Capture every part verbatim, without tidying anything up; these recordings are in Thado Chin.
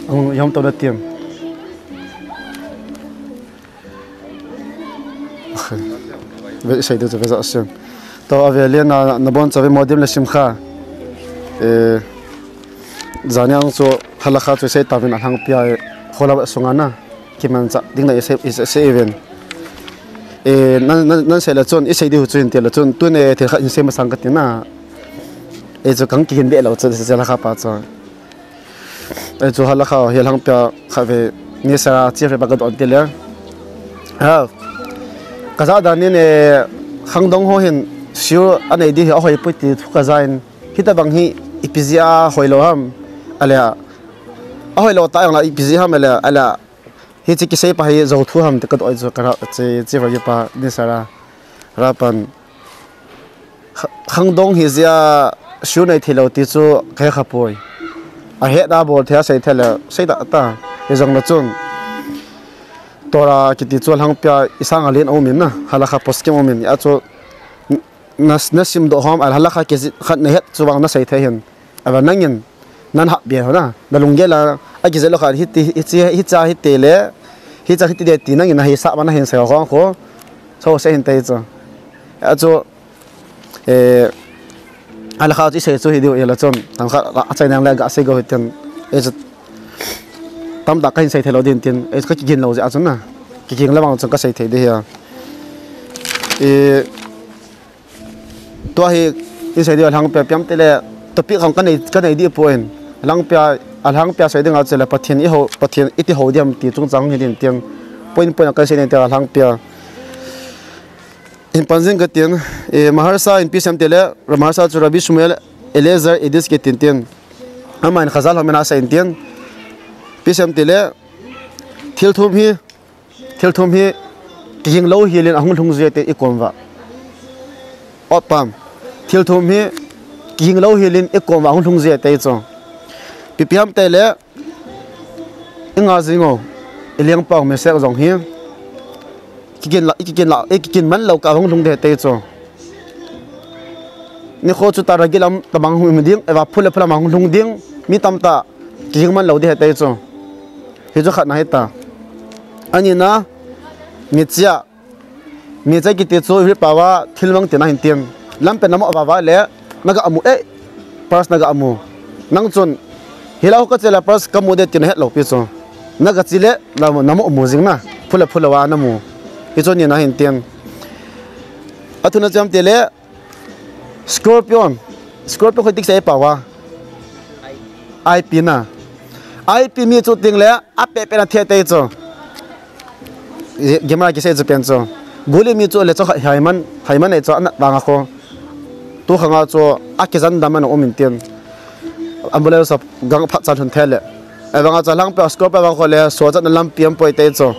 Ang yom to na tiam. Ve sei de ve za siam. To ave le na na bon cha ve modim le sim kha. Eh, zani ang chu halakha chu sei ta vin a hang pia e, khola sunga na. Kiman cha ding na i sei, i sei, sei ven. Eh, nan, nan, nan sei la chun, i sei di hu chu in ti la chun, tun e thil khat in sei masang ka ti na. Eh, chu kang kihin be lo chu, se la kha pa chu. Eh, chu halakha hi lang pia kha ve, ni sa chi fe ba ka don ti le. Ha. Ka za dan ni ne, khangdong ho hin, siu a nei di hi a hoi pui ti thu ka za in, hita bang hi, ipi zia hoi lo ham, a le a. A hoi lo ta yang la, ipi zi ham, a le a, a le a. Hichi kisei pa hi zo thu ham te ka doi chu ka ra, chi, chi va pa ni sa ra. Ra pan. Kha-, khangdong hi zia siu nei thei lo ti chu ka he kha poi. A he da bol thei a sei thei le, sei da ta. Hi zong na chun. Torah kiti chu lang pia i sang a lin a um in na. Halakha poskim um in. A chu na, na sim do hom, a halakha kizi, khat na het chu vang na sei thei hin. A va nangin, nan hap bia ho na, na lunggel a, a kize lo kha, hiti, hichi, hicha, hiti le, hicha, hiti de ti nangin, na hi sa ma na hin sa khong kho, so se hin te chu. A chu, eh, a la kha chu i sei chu hi diu, i la chun, tang kha, a chai nang le ga sei go hi ten, e chu, tam ta ka hin sei thei lo din tin, e chu ka kigin lo je a chun na, kigin la bang chun ka sei thei de hi a. E, Tua hi, in sei dia lang pia piam te le, topic khang ka nei, ka nei di poi in. Lang pia, a lang pia sei ding a che le Pathian i ho, Pathian i ti ho diam ti chung chang hi din tiang. Point, point a ka sei nei te a lang pia. In panzing ka tin, eh, Maharsa in pi sem te le, Maharsa chu Rabbi Shmuel Eliezer Idis ke tin tin. Ama in Khazal ho mena sa in tin. Pi sem te le, thil thum hi, Thil thum hi kiging lo hilin ahung lhung jia te i kom va. Ot pam. Thil thum hi kiging lo hilin i kom va ahung lhung jia te i chu. Pipiam te le i nga jing o. I liang pau me sek jong hi. Kikin la, i kikin la, i kikin man lo ka ahung lhung de te i chu. Ni kho chu ta ragi lam ta bang hung ding, eva phule phula ma hung lhung ding, mi tam ta kiging man lo de te i chu. Hi chu khat na hi ta. Ani na, mi chia, mi chia kiti chu hi pawa thil mang tina hin tin. Lam pe na mo va va le, na ga amu, eh, purse na ga amu. Nang chun, hi lau ka che la purse ka mu de tin het lo pi chu. Na ga chi le, na mo, na mo mu jing na, phule phule wa na mu. Hi chu ni na hin tin. A thu na cham te le, Scorpion. Scorpion khoi tik sei pawa. I P na. I P mi chu ting le, a pe pe na the te chu. Gemara kisei chu pen chu. Guli mi chu le chu hai man, hai man e chu ana vang a kho. Tu khanga chu a kizan dam ana um in tin. Ambulance of gang phat chan hun the le. Avanga chu lang pe scorpion vang kho le, so chan lam piam poi te chu.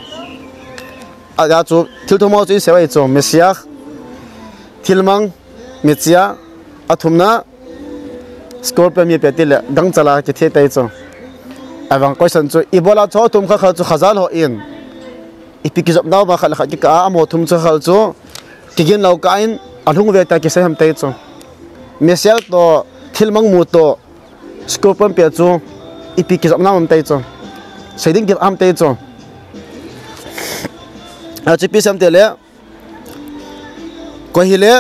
A ya chu thil thum ho chu i sei chu. Messiah. Thil mang. Mi chia, a thumna, scorpion mi pe ti le, gangchala kithe tai chu. Avang question chu, ibola chu thum kha kha chu Khazal ho in. Ipi kijop nau ma kha le kha kika a mo thum chu kha chu, kigin lo ka in, alhung ve ta kisei ham tai chu. Messiah to, thil mang mu to, scorpion pe chu, ipi kijop nau am tai chu. Sei ding ki am tai chu. A chu pi sam te le, Ko hi le,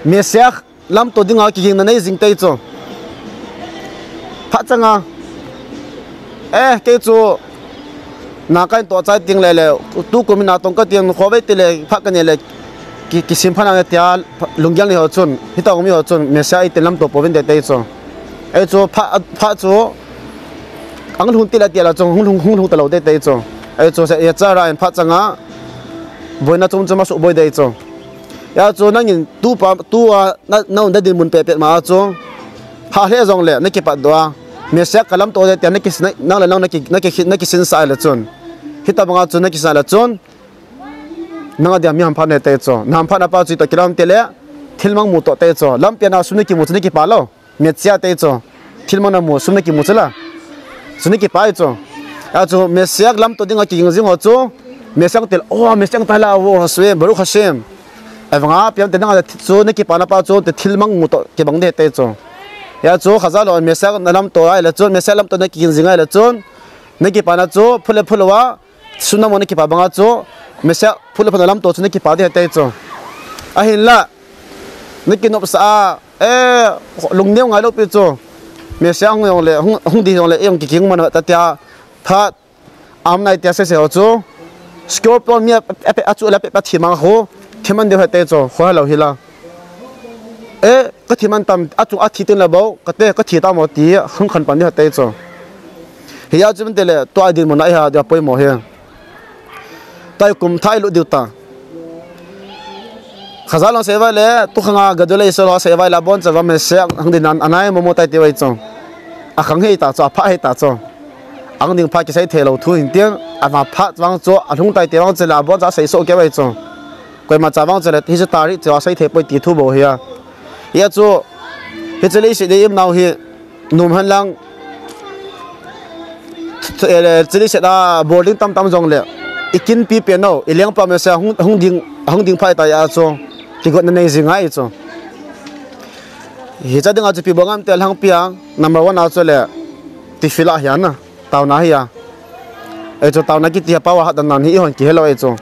Messiah lam to dinga kiging na nei jing tei chu. Phat changa. Eh, kei chu, na kain to chai ting le le, tu kum in na tong ka ting kho ve ti le, phat ka ne le, ki, kisim phan ang tia, lunggel ni ho chun, hitong mi ho chun, Messiah i tin lam to po vin de tei chu. Ei chu, phat, phat chu, Ang lhung ti la ti la chung, hung lhung, hung lhung ta lo te te chung. Ei chu se, ei cha ra in phat changa, boina chung chu ma su boi dei chung. Ya chu nangin tu pa, tu a, na, na un da din mun pe pe ma chu. Ha hle jong le, na kipat do a. Messiah ka lam to de te, na kis, na, nang le nang na ki, na ki, na kisin sa le chun. Hita banga chu na kisa le chun. Nang a dia mi ham phat ne te chu. Na ham phat na pa chu to kilam te le. Thil mang mu to te chu. Lam pe na su na ki mu chu na kipa lo. Messiah te chu, thil mang na mu, sum na kimu chu la. Chu na kipa chu. A chu, Messiah lam to dinga kiging jing ho chu, Messiah til, oh, Messiah ta la, oh, Hashem, Baruch Hashem. Avanga, piam te nang chu, na kipa na pa chu, te thil mang mu to, kibang de te chu. Hia chu Khazal ho Messiah na lamto ahile chun, Messiah lamto na kigin jing ahile chun, na kipana chu phule phulou a, sum na mo na kipa banga chu, Messiah phule phule lamto chu na kipa ding ahitai chu. Ahinla, na kinopsa a, eh, lungneo ngailou pi chu. Messiah hung jongle, hung, hung ding jongle, eh, hung kiking man ta tia, phat, am nai tia sese ho chu. Scorpion mi a, a, a, achu la pe pa thi mang ho, thi man deu ahitai chu, ho lou hila. Eh, ka thi man tam, achu a thi tin la bou, ka te, ka thi ta mo ti, hung khan pan deu ahitai chu. Hia chu man te le, tua dinmun a iha dia poimo hi. Tua kum thah ilut diu ta. Khazal ho sei vai le, tu khanga gadole isol ho sei vai le, abon cha va Messiah hung ding nan, anai mo mo tai ti vai chu. Akhang hei ta chu, apha hei ta chu. Ahung ding pha kisei thei lou thu hin tin, ama pha vang chu, alhung tai ti vang chu le, abon cha sei so kei vai chu. Koima cha vang chu le, hiche tari chu, sei thei poi ti thu bou hia. Hia chu, hiche leiset i um nau hi, nom hen lang, eh, chili set a boarding tam tam jongle, i kin pi pen u, i lengpa Messiah hung, hung ding, hung ding phai ta ya chu, kigotna nei jing ngai chu. Hiche dinga chu ipi bol ngam ti alhangpi a, number one a chu le, tefillah hi ana, taona hi a. Ei chu taona kiti a power hatdan nan hi i hon kihe lou ei chu.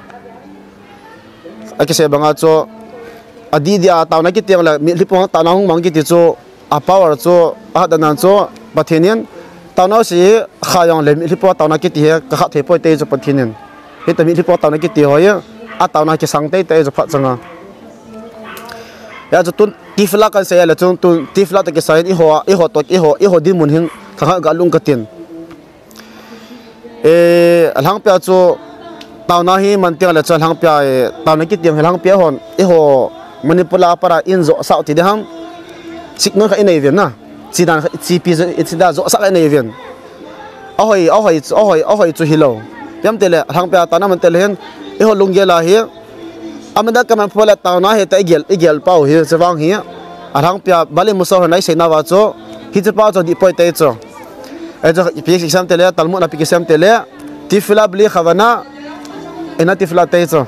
Akisei banga chu, adih dih a taona kiti ang le, mitlhi pong taona hung mang kiti chu, a power chu, ahatdan nan chu, Pathen in, taona u si kha jong le, mitlhi pong taona kiti hi, ka kha thei poi ti chu Pathen in. Hita mitlhi pong taona kiti ho hi, a taona kisang teitei chu phat chang a. Hia chu tun tefillah kan sei le chun tun tefillah toh kisai in eiho, eiho toh, eiho, eiho dinmun hin, ka kha ga lung ka tin. Eh, alhangpi a chu taona hi man ti ang le chu alhangpi a, eh, taona kiti ang alhangpi a hon, eiho Manipur a para in jo sao ti ding ham. Signal kha i nei uvin na. Chi dan kha, chi pi jo, chi dan jo sa kha i nei uvin. Ahoi, ahoi chu, ahoi, ahoi chu hilou. Ipi ham ti le, alhangpi a taona man ti le hin, eiho lunggel a hi, Amin a ka man poi le taona hi ta i gel, i gel pau hi, chuvang hi. Alhangpi a Bali Musar hon a i seina uva chu, hiche pa chu dih poi ti chu. Ei chu ipi kisem ti le, Talmud a ipi kisem ti le, tefillah bli kavana, eina tefillah ti chu.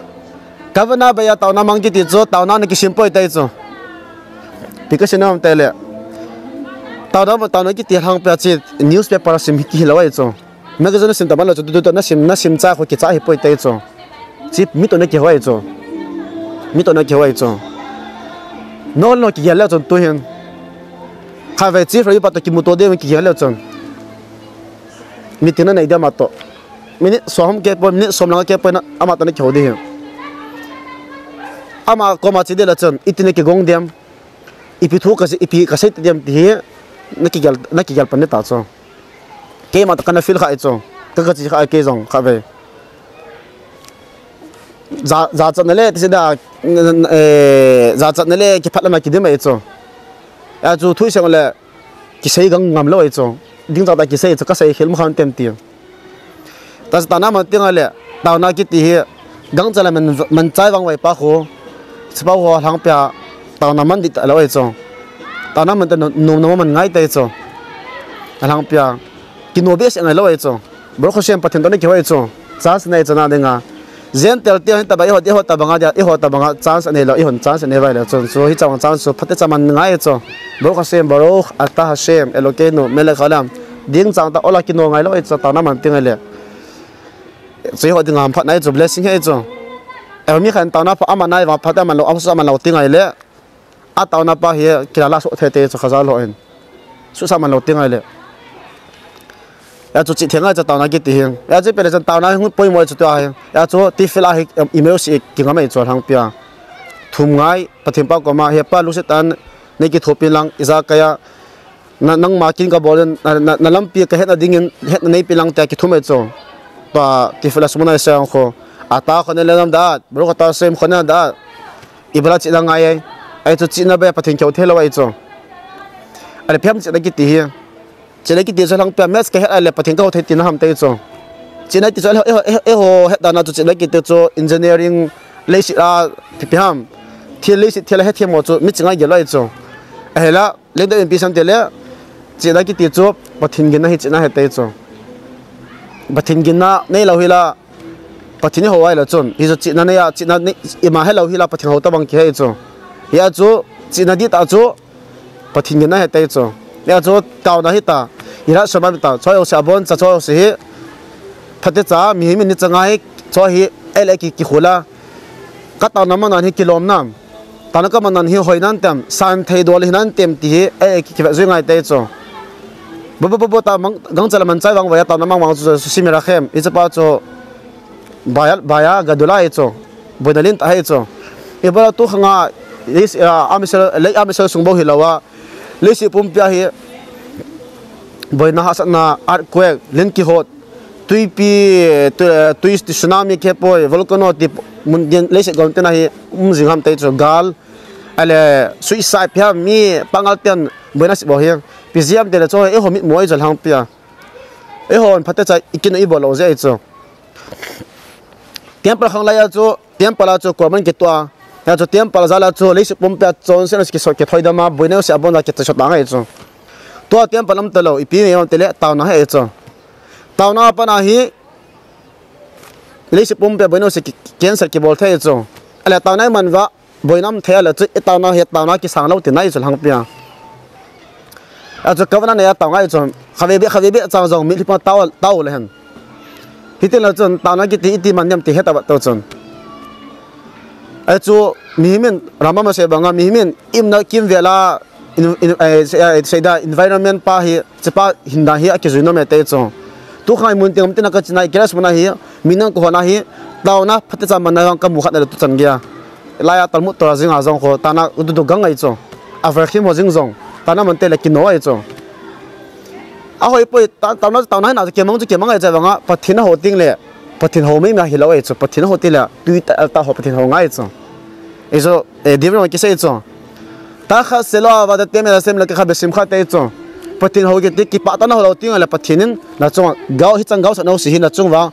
Kavana beiya taona mang kiti chu, taona na kisem poi ti chu. Ipi kisem ham ti le. Taona ma taona kiti alhangpi a chu, newspaper a sim hi kihi lou ei chu. Magazine na sim ta man lou chu, tu, tu, tu, na sim, na sim cha kho kicha hi poi ti chu. Chi mi toh na kihou ei chu. Mi toh na kihou ei chu. Nol no kigel le chun tu hin. Khatvei chi roi pa toh kimuto ding kigel le chun. Meeting na nei dia ama toh. Minute som kei poi, minute som lang kei poi na, ama toh na kihou ding hin. Ama koma chi ding le chun, iti na kigong diam. Ipi thu ka sei, ipi ka sei ta diam ti hi, na kigel, na kigel pan ding ta chu. Keima toh kana feel kha ei chu. Ka, ka chi kha kei jong khatvei. Ja, jachatna le, ti sei da, eh, jachatna le, kiphatlam a kidim ei chu. Hia chu thu i sei le, kisei gang ngam lou ei chu. Ding chang ta kisei chu, ka sei khel ma khan tem ti. Ta, taona man ti ang le, taona kiti hi, gang cha le man, man chai vang vai pa khu, chapa khu alhangpi a, taona man dih ta lou ei chu. Taona man ta nu, nu, nu man ngai ti chu. Alhangpi a, kino behseh ngai lou ei chu. Baruch Hashem Pathen toh na kihou ei chu. Chance nei chu na dinga. Gentile te hin ta ba eiho, eiho ta banga dia, eiho ta banga chance anei lou, eihon chance anei vai le chun. Chu hi chang chance chu, phatecha man ngai ei chu. Baruch Hashem, Baruch Ata Hashem, Elokeinu, Melech Haolam. Ding chang ta ola kino ngai lou ei chu, taona man ti ang le. Chu eiho dinga phat nai chu, blessing hi ei chu. Eiho mi khat in taona pha ama nai vang phat ama lou, ama su ama lou ti ngai le. A taona pa hi kila la so thei ti chu Khazal ho in. Susa man lou ti ngai le. Hia chu chi theng ngai chu taona kiti hi. Hia chu ipi le chun taona hi poimo chu tua hi. Hia chu tefillah hi, em, email si kingam ei chu alhangpi a. Thum ngai, Pathen pa koma, he pa lungset tah in nei kithopi lang, ijakai a. Na, nangma kin ka bol in, na, na, na lampi ka hetna dingin, hetna neipi lang tia kithum ei chu. Tua tefillah Shmona Esrei ang kho. Ata kho ne le nam da, Baruch ata Hashem kho ne da. Ibola chihna ngai ei. Ei chu chihna beiya Pathen kihou thei lou ei chu. Ale ipi ham chihna kiti hi. Chihna kiti chu alhangpi a maths ka het a le Pathen ka hou thei tina ham ti chu. Chihna ti chu eiho, eiho, eiho, eiho hetdan a chu chihna kiti chu engineering leiset a ipi ham. Thil leiset thil a hethem ho chu mi ching a gel lou ei chu. Ahila, Lengdon in ipi sam ti le, chihna kiti chu, Pathen ginna hi chihna ahi ti chu. Pathen ginna nei lou hi la, Pathen i hou a ahile chun, hichu chihna nei a, chihna nei, ima he lou hi la, Pathen hou tabang kihe chu. Hia chu, chihna dih tah chu, Pathen ginna ahi ti chu. Nia chu taona hita. Ira soma mi ta. Choi ho se abon cha choi ho se hi. Phatecha mihem in ni changa hi. Choi hi ele ki ki khula. Ka taona manan hi kilom nam. Taona ka manan hi hoi nan tem. San thei dol hi nan tem ti hi. E ki ki ve zui ngai te chu. Bo bo bo bo ta mang gang chala man chai vang va ya taona mang mang chu su simi ra khem. I chapa chu. Baya, baya gadula hi chu. Boina lin ta hi chu. Ibola tu khanga is a misal lei a misal sung bo hi lawa. Leisi pumpia hi boina hahsatna earthquake, lin kihot, tuipi, tu- tui tsunami khe poi, volcano ti mun din leisi gom tena hi um jing ham te chu gal. Ale suicide pia mi pangal ten boina si bo hi. Pi jiam te le chu eiho mit mo ei jol hang pia. Eiho phatecha ikino i bolo je ei chu. Temple khang lai a chu, temple a chu koman kitua. Ya chu temple jala chu leisi pumpia chonse na ki so ki thoi dama boina se abon da ki so ta ngai chu. Tua temple lam talo ipi me lam tele taona he chu. Taona pana hi leisi pumpia boina se ki cancel ki bol thei chu. Ale taona man va boina um thei ale chu i taona he taona ki sang lo ti nai chu lang pia. A chu ka vana ne a tao ngai chun. Khave be, khave be chang jong mi lipa tao, tao le hen. Hiti la chun, tao na kiti iti man niam ti heta bat to chun. A chu, mihem in, rama ma se banga, mihem in, imna kim vela, in, in, eh, se, eh, se da environment pa hi, chepa hinda hi, a kijui nom e te chu. Tu khai mun ting, tina ka china, kiras mana hi, minang ko hona hi, tao na, phatecha mana hang ka mu khat na tu chan gya. Laiya Talmud Torah jing a jong kho, tana ududu gang ai chu. A verkhim ho jing jong, tana man te le kino ai chu. A hoi poi, ta, taona, taona hina chu kemang chu kemang ai chu vanga, Pathen ho ting le, Pathen ho mai ma hi lo ai chu, Pathen ho ti le, tui ta, ta ho Pathen ho ngai chu. Ei chu, eh, David ho kisei chu. Ta kha selo a va da te me da sem le ka kha be sim kha te chu. Pathen ho kiti kipa ta na ho lo ting le Pathen in, na chung, gao hi chang gao sa na ho si hi na chung va,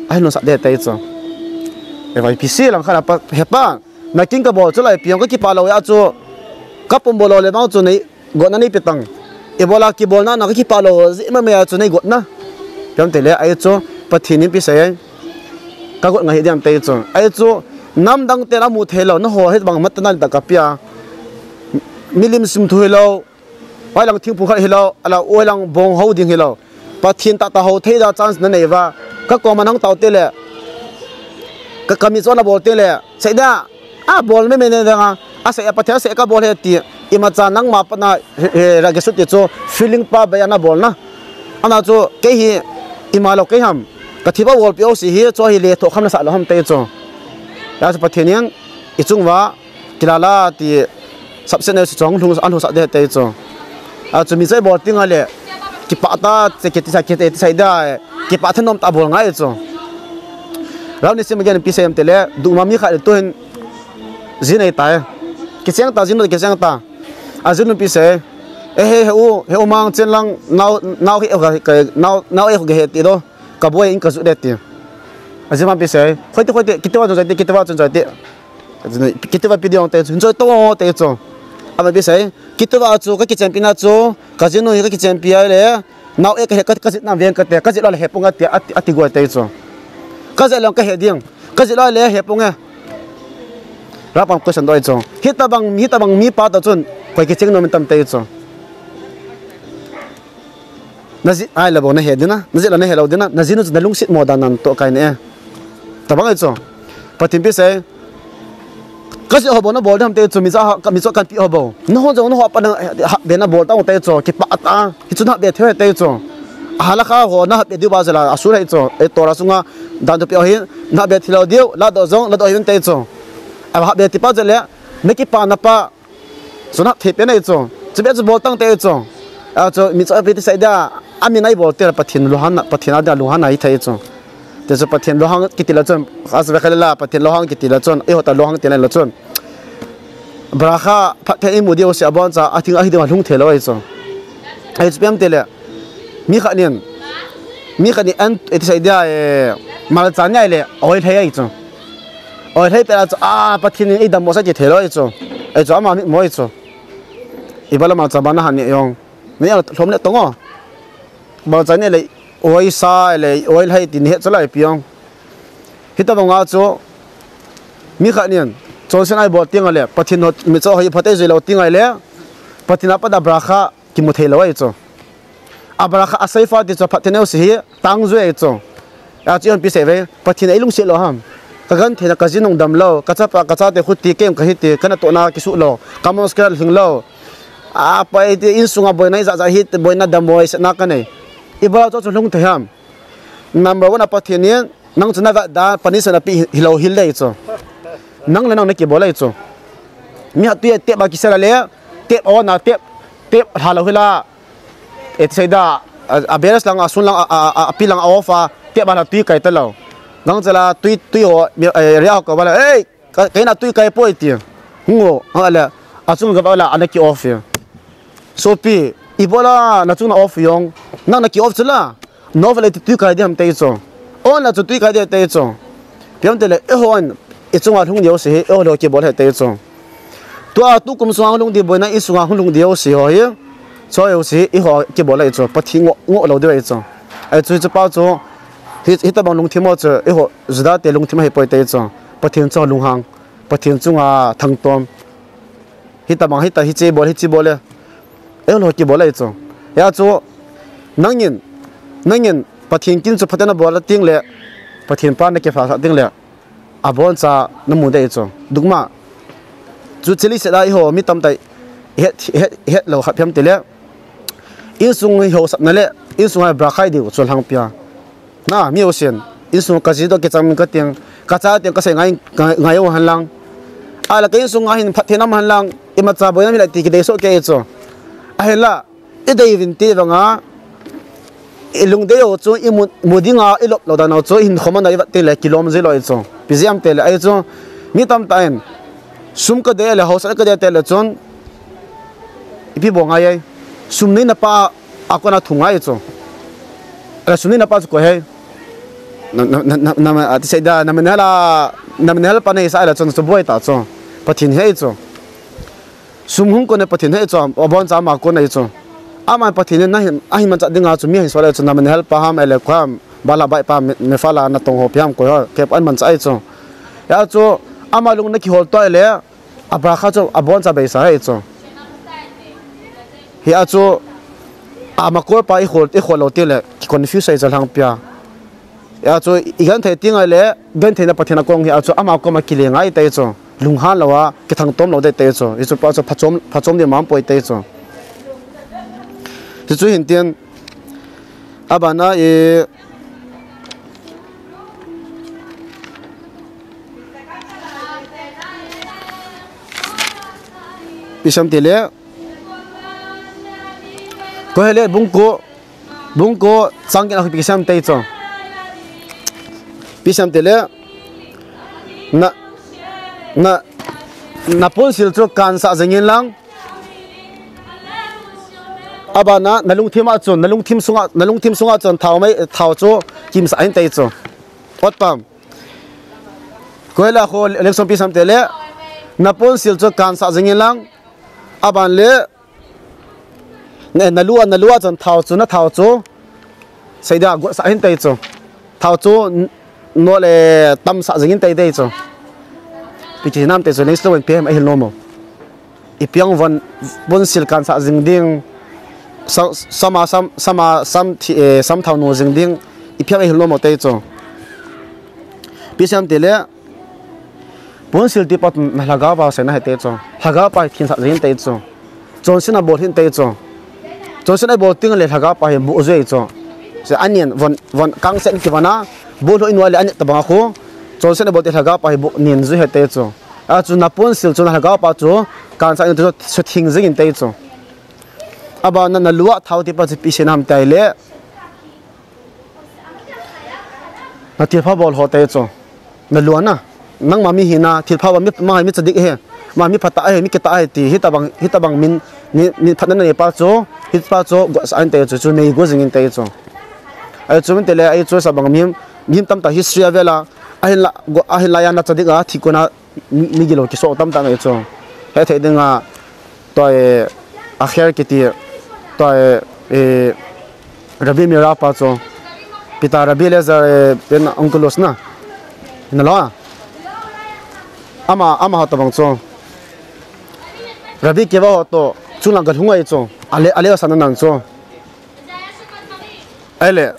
a hin sa de te chu. E vai P C lang kha na pa, he pa, Na kin ka bol chu lai piang ka kipa lo ya chu. Ka pum bol lo le bang chu nei gotna nei pe tang. I bola kibolna na ka kipa lo ji ma me ya chu nei gotna. Piang te le ai chu Pathen in pi sai. Ka got ngai diam te chu. Ai chu nam dang te na mu thei lo na ho he bang mat na ta ka pia. Milim sim thu hi lo. Oi lang thingphung khat hi lo, ala oi lang bong ho ding hi lo. Pathen tah tah ho thei da chance na nei va. Ka koma nang tao te le. Ka, ka mi chu na bol te le. Sei da. A bol me me ne da nga. A sei a Pathen a sei ka bol he ti. Ima cha nang ma pa na he, he ra ge su ti chu feeling pa ba ya na bol na. Ana chu kei hi ima lo kei ham. Ka thi ba bol pi o si hi chu hi le tho kham na sa lo ham te chu. Ya chu Pathen in i chung va Kilala ti subset ne chu chong lhung, an lhung sa de te chu. A chu mi chai bol ting a le. Kipa ta, che kiti sa kiti sa da. Kipa thanom ta bol ngai chu. Rau ni sim again pi sem te le, du ma mi kha le tu hin. Jin ei ta. Kicheng ta, jin kicheng ta. A jin pi se. E he he u, he u mang chen lang, nau, nau he, nau, nau e he ti do. Ka boi in ka ju de ti. A jin ma pi se. Khoi ti, khoi ti, kiti wa chu jai ti, kiti wa chu jai ti. Kiti va pi diong te chu, choi to te chu. Ama pi sai, kiti va chu, ka kichenpi na chu, ka jinu hi ka kichenpi ai le, nau e ka he, ka, ka jit na veng ka te, ka jit lo le he pung a ti, a ti, a ti go te chu. Ka jit lo ka he diang, ka jit lo le he pung e. Ra pam question doi chu. Hita bang, hita bang mi pa ta chun, koi kicheng nom tam te chu. Na ji ai la bo na he dina, na ji la na he lo dina, na ji nu chu na lungset mo dan nan to kai ne. Ta bang ai chu. Pathen pi se. Ka ji ho bo na bol dam te chu mi cha ha, ka mi chu kan pi ho bo. Na ho jo na ho pa na ha be na bol ta te chu ki pa ta. Ki chu na be the te chu. A la kha ho na be diu ba jela a su le chu. E to ra sunga dan to pi ho hin na be thi lo diu, la do jong, la do hin te chu. A ha be ti pa jele. Na ki pa na pa Chun hap thei pen ahi chu. Chu be chu bol tang te ahi chu. A chu mi chu a pe ti sai dia. A min ahi bol te la Pathen lunghan, Pathen a dia lunghan ahi thei chu. Te chu Pathen lunghang kiti la chun. Khas ve khala Pathen lunghang kiti la chun. Eiho ta lunghang ti la chun. Bracha phat thei imu diu sia bon cha a thing ahi diu lhung thei lo ahi chu. Ahi chu pem te le. Mi khat nin. Mi khat nin an ti sai dia e. Malcha ni ahi le. Oi thei ahi chu. Oi, lhei pela chu, a, Pathen in eidam mo sa ti thei lo ahi chu. Ahi chu, ama mit mo ahi chu. Ibola malcha bana han ni jong. Ni a lhom le tong o. Malcha ni le, oi sa le, oi lhei ti ni het chu lai pi jong. Hita banga chu, mi khat nin, chonset ahi bol ting a le, Pathen hot, mi chu hoi phatei jui lo ting a le, Pathen a pat a bracha, kimu thei lou ahi chu. A bracha a seifa ti chu phatthei neo si hi tang jui ahi chu. A chu ipi sei ve, Pathen in eilungset lou ham. Ka genthei na ka ji nung dam lou, ka chapa, ka chate khuti kem ka hi ti, ka natohna kisuh lou, ka mosque lhing lou. A pai ti insunga boina ijat jat hi, boina damlou sena ka nei. Ibola chu chu lhung thei ham. Number one a Pathen in, nang chu na vet da, punishment a pi hi lou hel dei chu. Nang le nang na kibol ahi chu. Mi hatui tep a kisel a le, tep a on a tep, tep lha lou hel a. E ti sei da, a, a beres lang, a sun lang, a, a, a, a pi lang a off a, tep a la tui kai ta lou. Gang chala tui, tui ho, mi, e, ria ho ka bala, "Ei, ka, ka ina tui kai poi," ti. Hung o, ha le, a chung ka bala, ana ki off e. Sopi, ibola, na chung na off jong, nang na ki off chula. No vale ti tui kai di ham te chu. On la chu tui kai di te chu. Piam te le, e ho an, i chunga lhung diu si hi, e ho lo kibol he te chu. Tua tukum sunga lhung di boina, i sunga lhung diu si ho hi. Cho yo si, i ho kibol le chu. Pathen ngo, ngo lou diu ahi chu. Ahi chu, chu pa chu. Hi, hitabang lungthim ho chu, i ho, Juda te lungthim ahi poi te chu. Pathen chu lunghang. Pathen chunga thangtom. Hitabang, hita, hiche bol, hiche bol le. E ho lo kibol ahi chu. Hia chu, nangin, nangin, Pathen kin chu phaten a bol a ting le, Pathen pa na kipha sa ting le. Abon cha na mu dei chu. Dukma. Chu chili se da i ho mi tamtah het, het, het lou khat piam ti le. Insung hi ho sap na le, insung a bra khai diu chu lhang pia. Na, mi ho sin. Insung ka ji do ke chang ka ting, ka cha ting ka sei ngai, ngai, ngai o han lang. A la ka insung a hin phatthei nam han lang, imacha boina mi la ti kidei so ke chu. Ahi la, i dei vin ti vanga, i lungdei ho chu, i mu, mu dinga, i lop lou dan ho chu, i hin khoma na i vat te le, kilom ji lou i chu. Pi ji am te le, ahi chu, mi tamtah in, sum ka dei le, hausa ka dei te le chun, ipi bol ngai ai. Sum neina pa, a kona thu ngai chu. Ala sum neina pa chu koi hai. Na, na, na, na, na, a ti sei da, na manhal a, na manhal pa nei sa la chun chu boi ta chu. Pathen hi chu. Sum hung kona Pathen hi chu, abon cha ama kona hi chu. Ama Pathen in na hin, a hin man cha dinga chu mi hin so le chu na manhal pa ham ele kham, bala bai pa me, me fa la na tong ho piam ko ho, kep an man cha ai chu. Hia chu, ama lung na kihol to le, a bra kha chu, abon cha beisa hai chu. Hia chu, ama kol pa i khol, i khol lou ti le, ki confuse ai chu lhang pia. Hia chu, i genthei ting ai le, genthei na Pathen a kong hia chu, ama koma kile ngai te chu. Lunghan lou a, kithangtom lou dei te chu. I chu pa chu, phachom, phachom di mam poi te chu. Ti chu hin tin, abana i, Pi sam ti le. Kohelet bung ko. Bung ko chang kina pi sam te chu. Pi sam ti le. Na, na, na pon sil chu kan sa jingin lang. Abana, na lungthim a chun, na lungthim sunga, na lungthim sunga chun thao mai, thao chu kimsa in te chu. Ot pam. Koila kho election pi sam te le, na pon sil chu kan sa jingin lang, aban le, ne, na lua, na lua chun thao chu, na thao chu, seida got sa hin te chu. Thao chu, n-, no le tam sa jingin te te chu. Pi ki nam te chu, next lo pi hem a hil no mo. I piang von, pon sil kan sa jing ding, sa-, sama sam, sama sam thi, eh, sam thao no jing ding, i piang a hil no mo te chu. Pi sam te le, Pon sil ti pa na lhagao pa se na he te chu. Lhagao pa hi thin sa jing te chu. Chonse na bol hin te chu. Chonse na bol ting le lhagao pa hi bu jui chu. Se anin von, von kang sen ki vana. Bu lo in wa le anin ta bang khu. Chonse na bol te lhagao pa hi bu nin jui he te chu. A chu na pon sil chu na lhagao pa chu. Kan sa in te chu, chu thing jing in te chu. Abana, na lua thao ti pa chu pi se nam tai le. Na thilpha bol ho te chu. Na lua na. Nangma mi hina, thilpha bol mi, ma mi tsa dik he. Ma mi phatah he, mi kitah he ti. Hitabang, hitabang min, min, min phatna nei pa chu. Hit pa chu, go sa in te chu, chu nei go jing in te chu. Ahi chu min te le, ahi chu sa bang mi, mi tamtah history a vela. Ahin la, go, ahin la ya na tsa dik a, thi ko na, mi, mi gilo kiso tamtah nei chu. He thei ding a, Tua, eh, Aher kiti, tua, eh, eh, Rabbi Mira pa chu, Peter Rabbi Eliezer, eh, ben Onkelos na. Na lo a. Ama, ama ho tabang chu. Rabbi Akiva ho to. Chunglang galhung ahi chu. Ale, ale sa nan chu. Ahile,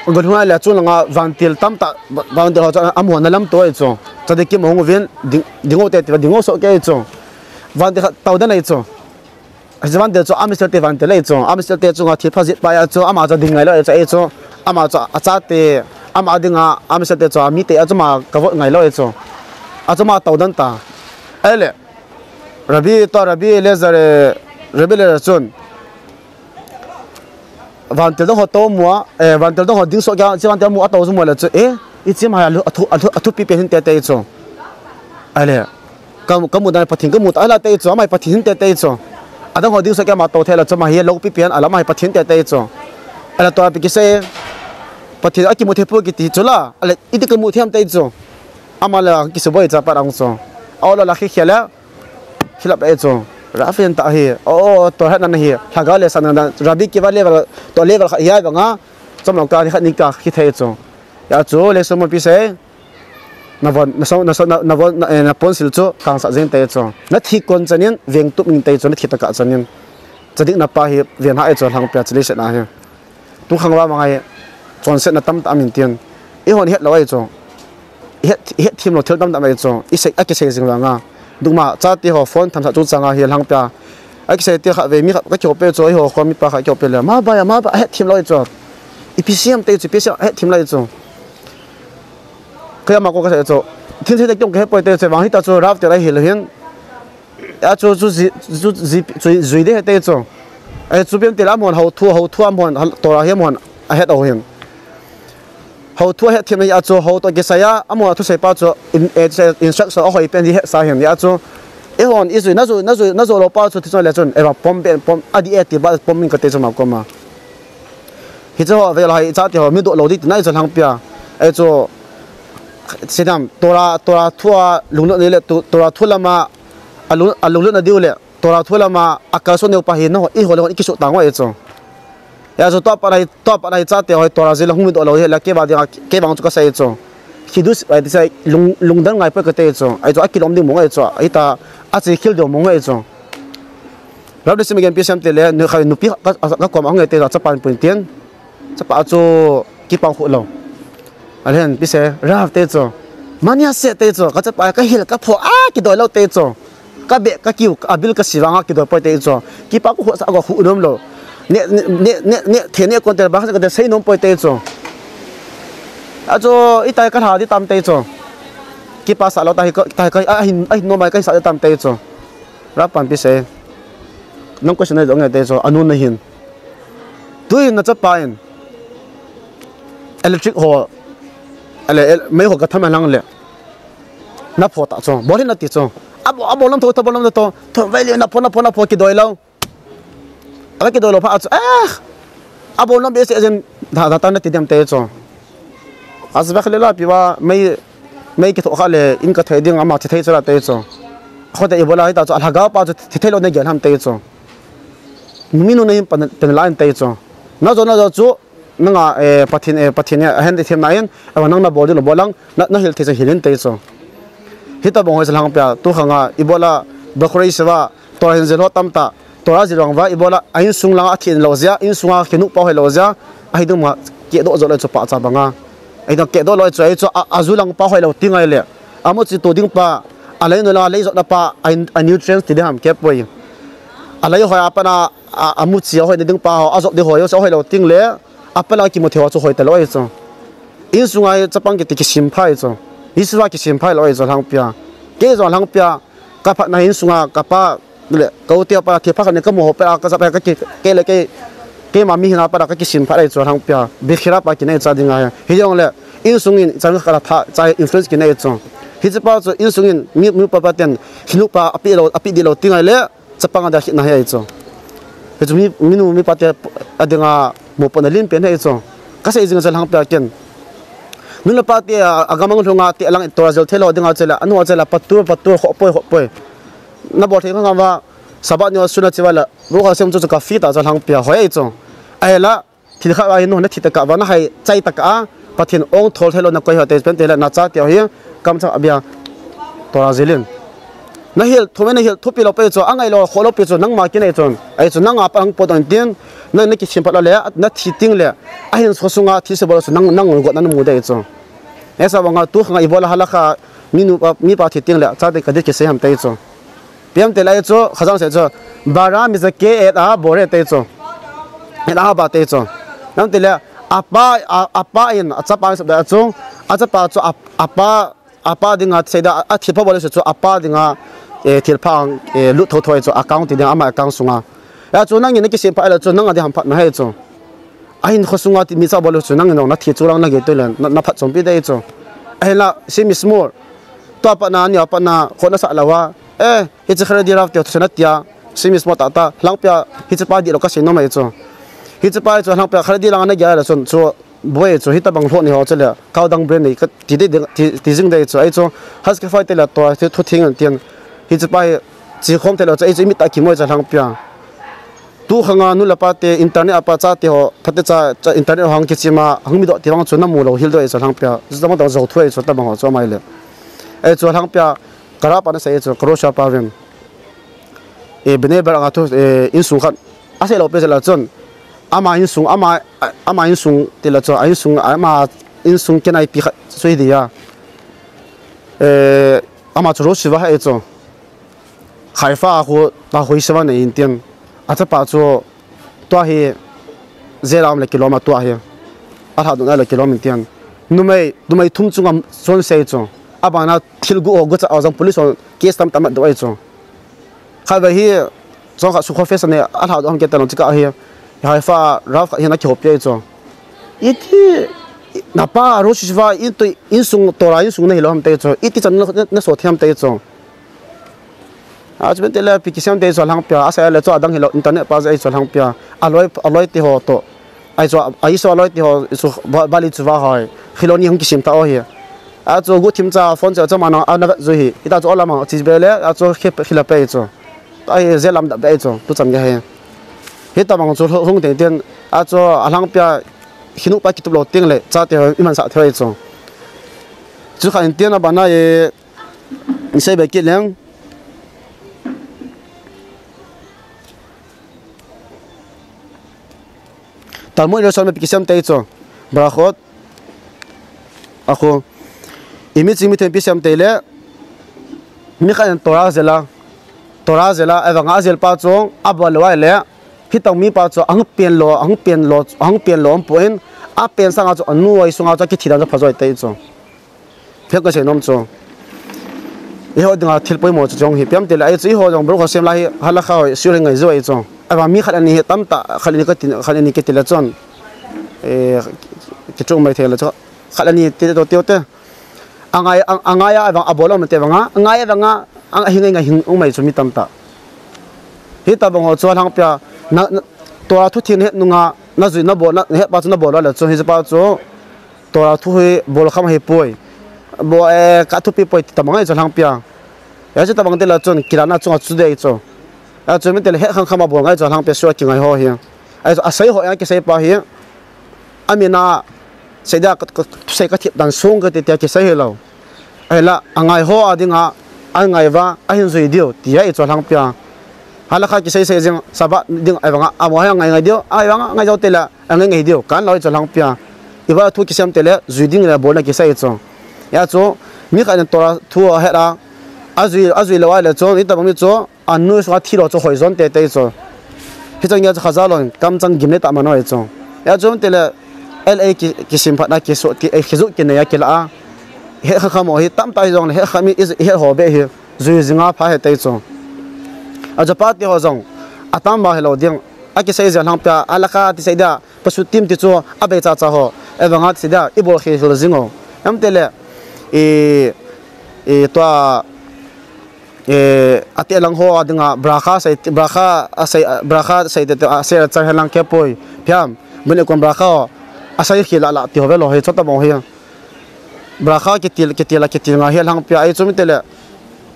galhung ahile chunglang a vantil tamtah, vantil ho chu amu na lam to ahi chu. Tzaddik kim ahung uvin, ding, ding o te, ti va ding o so ke ahi chu. Vantil khat tao den ahi chu. Hiche vantil chu Am Israel te vantil ahi chu. Am Israel te chunga thilpha jih pa ahi chu, ama chu ding ngai lou ahi chu, ahi chu. Ama chu achate, ama dinga Am Israel te chu amite ahi chu, ama kavot ngai lou ahi chu. Ahi chu ama tao den ta. Ahile, Rabbi to, Rabbi Eliezer, Rabbi Eliezer chun vantil dang ho tao mu a, eh, vantil dang ho ding so kya, hiche vantil mu a tao chu mu le chu, eh, hiche ama hi athu, athu, athupi pen hinte ati chu. Ahile, ka, kamu dan Pathen kamu ta, ahile ati chu, ama hi Pathen hinte ati chu. Adang ho ding so kya ama tao thei le chu, ama hi loupi pen, ahile ama hi Pathen hinte ati chu. Ahile tua pi kisei, Pathen akimu thei poi kiti chu la, ahile iti kamu thei ham ati chu. Ama la kisuboi cha pa ang chu. Aw la la khi khia le, Hilap le chu, Rav in ta hi, o, o, to het nan hi, lhagao le san nan, Rabbi kiva level, to level kha hi ai banga, chom lo ka ni khat ni ka khi thei chu. Ya chu, le sum pi se, na von, na so, na so, na, na von, na, eh, na pon sil chu, kang sa jing te chu. Na thi kon chanin, veng tup ning te chu, na thi ta ka chanin. Tzaddik na pa hi, ven ha e chu, lhang pia chili se na hi. Tu khang va mangai, chonsetna tamtah amin tin. Eihon het lou ahi chu. Het, het thim lou thil tamtah ahi chu. I sei, akisei jing vanga. Duma, chate ho phone thamsah chungchanga hi lhang pia. Akisei ti khat ve mi khat ka kihou pe chu, eiho khom mi pa khat kihou pe le. Ma ba ya, ma ba, het thim lou ahi chu. Ipi siam te chu, ipi siam, het thim lou ahi chu. Kei ama ko kasei chu. Thin thil te kiong kahe poi te chu, vang hita chu Rav te lai hi lou hin. A chu, chu ji, chu ji, chu jui de hete chu. Ai chu pian te la mon hou thu, hou thu am hon, Torah hi am hon, ahet o hin. Hou thu ahet thim na hi a chu, hou to kisai a, am hon a thusei pa chu, in, eh, instruction a hoi pen hi het sa hin. A chu, eihon, i jui, na jui, na jui, na jui lou pa chu, thi chun le chun, eva pom pen, pom, a di e ti ba, pom min ka te chu ma koma. Hiche ho, ve la hi, chate ho, mi do lou di ti na i chu lhang pia. Ai chu, sidam, Torah, Torah thu a, lunglut ni le, tu, Torah thu lama, a lung, a lunglut na diu le, Torah thu lama, a kalson neu pa hi, no, i ho le, i kisu tang wa i chu. Ya chu, to pa lai, to pa lai, chate ho, Torah jil hung mi do lou hi, la kei va ding a, kei vang chu kasei chu. Kidus, ai ti sai, lung, lungdon ngai poi ka te chu. Ai chu, akilom ding mong ai chu. Ai ta, achi khil ding mong ai chu. Rav le sim gen pi sem te le, nu khai nupi ka, ka, ka kom ang te chu, chapan pun tin. Chapa chu, kipang khu lou. Alhen, pi se, Rav te chu. Mania se te chu, ka chapa, ka hil, ka pho, a, kidoi lou te chu. Ka be, ka kiu, a bil ka si vanga kidoi poi te chu. Kipa ko sa ko khu nom lou. Ne, ne, ne, ne, ne, the ne kon te ba ka te sei nom poi te chu. A chu, i tai ka lha di tam te chu. Kipa sa lou ta hi ka, ta hi ka, a hin, a hin nom ai ka sa di tam te chu. Rav pan pi se. Nang question na dong te chu, anu na hin. Tui na chapa in. Electric ho. Ele, el, mei ho ka tham lang le. Na pho ta chu. Bol hin na ti chu. Abo, abo lam tho, tho bol lam tho. Tho vai le na pho, na pho, na pho kidoi lou. Aka kidoi lou pha chu. Eh. Abo lam be se jen. Da, da ta na ti dem te chu. As ba khle la pi va mei, mei kitho kha le in ka thei ding ama thi thei chu la te chu. Kho te i bola hi ta chu. Alhaga pa chu thi thei lou ne gel ham te chu. Numei nu na hin pan, pan la in te chu. Na jo, na jo chu. Nanga, eh, Pathen, eh, Pathen, eh, ahen thim na in, awa nang na bol ding lou bol lang, na, na hil thei chu hil in te chu. Hita bong hoi sa lhang pia, tu khanga, i bola, Bakhurei seva, Torah hin jil ho tam ta, Torah jil vang va, i bola, a insung langa a thin lou jia, insunga kinu pa hoi lou jia, a hi dum ma, ke do jo lou chu pa cha banga. A hi dum ke do lou chu, a hi chu, a, a ju lang pa hoi lou ti ngai le. A mu chi tu ding pa, a lei nu la, lei jot na pa, a, a nutrients ti ding ham ke poi. A lei hoi a pa na, a, a mu chi a hoi na ding pa ho, a jot ding hoi, a hoi lou ting le, A pala kimu thei ho chu hoi ta lou ahi chu. Insunga hi chapang kiti kisim phai chu. Yeshiva kisim phai lou ahi chu lhang pia. Kei jong lhang pia. Ka phatna insunga ka pa le ka u te pa thil pha khat ni ka mu ho pa ka jap ka ki, kei le kei, keima mi hina pa ka kisim phai ahi chu lhang pia. Bechira pa kinei cha ding ahi. Hijong le insung in chan ka la tha cha influence kinei chu. Hiche pa chu insung in mi, mi pa pa ten hinu pa api lou, api di lou ti ngai le. Chapang a dia khitna hi ahi chu. Hichu mi, minu mipa te a dinga mopohna len pen hi ahi chu. Ka sei jing chu lhang pia ken. Nu le pa te a, a gamang lhunga te a lang Torah jil thei lou dinga chule, anu chule patur, patur, khoh poi, khoh poi. Na bol thei ngam va, Sabbath ni a suna chiva la, Baruch Hashem chu chu ka fita chu lhang pia hoi ahi chu. Ahila, Thil khat va hin nu na thi ta ka va na hai chai ta ka a, Pathen ong thol thei lou na koi ho te pen te le na cha te hi kam cha abia Torah jil in. Na hil thu me na hil thupi lou pi chu, angai lou kho lou pi chu, nangma kinei chun. Ahi chu nanga pa hung pot ding tin, na, na kisem phat lou le, na thi ting le, ahin kho sunga thilse bol chu, nang, nang got na mu dei chu. Ahi sa banga tu khanga ibola halakha, mi nu pa, mi pa thi ting le, cha te ka di kisei ham tei chu. Piam te lai chu, khajang se chu, bara mi za ke et a bore tei chu. Et a ba tei chu. Nam te le, apa, a, apa in, achapa in sab da chu, achapa chu, ap-, apa, apa dinga, seida, a thil pha bol se chu, apa dinga, e, thil pha, e, lut tho tho chu, account ti ding, ama account sunga. Ya chu, nangin na kisem phat le chu, nang a di ham phat na he chu. Ahin kho sunga ti mi cha bol chu, nangin na thi chu lang na ge tu le, na, na phat chom pi dei chu. Ahin la, si mi small. Tua pa na, ni pa na, kho na sa la wa. E, hiche kharedi raf te, tu se na tia. Si mi small ta ta, lang pia, hiche pa di lou ka se nom mai chu. Hiche pa chu, lang pia, kharedi lang na ge la chun, chu, Boi chu, hitabang lhoh ni ho chu le, kau dang brand nei ka ti, ti, ti, ti jing dei chu. Ahi chu, Husky Fighter le tua, thu, thu theng an tian. Hiche pa hi, chi khom thei lou chu, ahi chu, i mit a kimoi chu lang pia. Tu khanga nu le pa te, internet a pa cha te ho, pha te cha, cha internet ho hang kichim a, hang mi doh ti vang chu, na mu lou hil doh ahi chu lang pia. Chu tama tang zo thu ahi chu, tabang ho chu amai le. Ahi chu lang pia, kara pa na sei ahi chu, Croatia pa vin. E, Bnei Brak anga thu, e, insung khat. Asei lou pi jela chun. Ama insung, ama, ama insung ti la chu, a insung, ama insung kenai pi khat sui dia. E, ama chu Rosh Yeshiva ahi chu. Haifa a khu, ta khu Yeshiva nei in tin. Achapa chu, tua hi, jail a um le kilom a tua hi. A lha dun a le kilom in tin. Numei, numei thum chunga chon sei chu. Abana thil gu ho gu cha a jong police hon case tam tam do ahi chu. Khatvei hi, chong kha su confession ne, a lha doh ham ke ta nong chika hi, Haifa, Rav kha hi na kihop ye chu. Iti, na pa, Rosh Yeshiva, in tu, insung, Torah, insung na hilou ham te chu. Iti chan na, na so thiam te chu. A chu ben te le, pi kisem te chu lang pia, a sa le chu adang hilou, internet pa chu lang pia. A loi, a loi te ho to. Ahi chu, ahi chu a loi ti ho, chu ba, bali chu va hoi. Khiloni hung kisim ta o hi. A chu gu thim cha phone cha cha ma na, a na vet ju hi. Ita chu olam a, chi be le, a chu khip, khila pe chu. Ahi je lam da be chu, tu chan ge he. Hitabang chu hung teng teng, a chu a lang pia, khinu pa kitup lou teng le, cha te ho, i man sa the ho chu. Chu kha in tian a bana e, in sei be kit leng. Talmud Yerushalmi pi kisem te chu. Berachot. A khu. Imi ching mi them pi sem te le. Mi khat in Torah jela. Torah jela. Evanga jel pa chu. Abol lou le. Hitang mi pa chu. Ahung pen lou. Ahung pen lou. Ahung pen lou. Ahung pen lou. Apen sanga chu. Anu ai sunga chu. Kithi dan chu pha joi te chu. Phek ka sei nom chu. Eiho dinga thil poimo chu jong hi piam te le ahi chu eiho jong Baruch Hashem la hi halakha hoi sure ngai jo ahi chu. Ahivang mi khat ani hi tamtah khat ani ka ti, khat ani ka ti le chun. Eh, kichung mai thei le chu. Khat ani ti to tio te. Angai, ang, angai a vang abol om te vanga. Angai a vanga, ang hi ngai ngai hing um mai chu mi tamtah. Hitabang ho chu lang pia. Na, na, Torah thu theng het nunga, na jui na bol, na het pa chu na bol le chu, hi pa chu. Torah thu hi bol kham hi poi. Bo, eh, ka thupi poi ti tabang ahi chu lang pia. Ya chu tabang te la chun kilana chunga chu dei chu. Ya chu mi te le he khang kham a bol ngai chu lang pia sua ki ngai ho hi. Ahi chu a sei ho ya ki sei pa hi. Amina sei da ka, ka, sei ka thip dan sung ka ti tia ki sei hi lo. Ahi la, a ngai ho a dinga, a ngai va, a hin jui diu, tia i chu lang pia. Halakha ki sei sei jing, Sabbath ding ahi vanga, a mo ha ngai ngai diu, ahi vanga, ngai jau te la, a ngai ngai diu, kan lo i chu lang pia. I va thu kisem te le, jui ding le bol na ki sei chu. Ya chu, mi khat in Torah thu a het a, a jui, a jui lo ai le chu, i tabang mi chu, a nu sunga thi lo chu hoi jon te te chu. Hi chang ya chu khaza lo, kam chang gim le ta ma noi chu. Ya chu te le, L A ki, ki sim phat na ki so, ki, eh, ki zu ki ne ya ki la a. He kha kha mo hi, tam ta hi jong le, he kha mi, i, i he ho be hi. Jui jinga pha he tei chu. A japa ti ho jong. A tam ba he lo ding. A ki sei jia lang pia. A la kha ti sei da. Pasu tim ti chu. A bei cha cha ho. E vanga ti sei da. I bol khi hil jing o. Em te le. I, i tua. E, a te lang ho a dinga. Brakha sei, brakha a sei, brakha sei te te. A sei a char he lang ke poi. Phiam. Bun e kon brakha ho. A sei khi la la ti ho ve lo he. Chota bong he. Brakha kitil, kitil a kitil nga hi a lang pia ahi chu mi te le.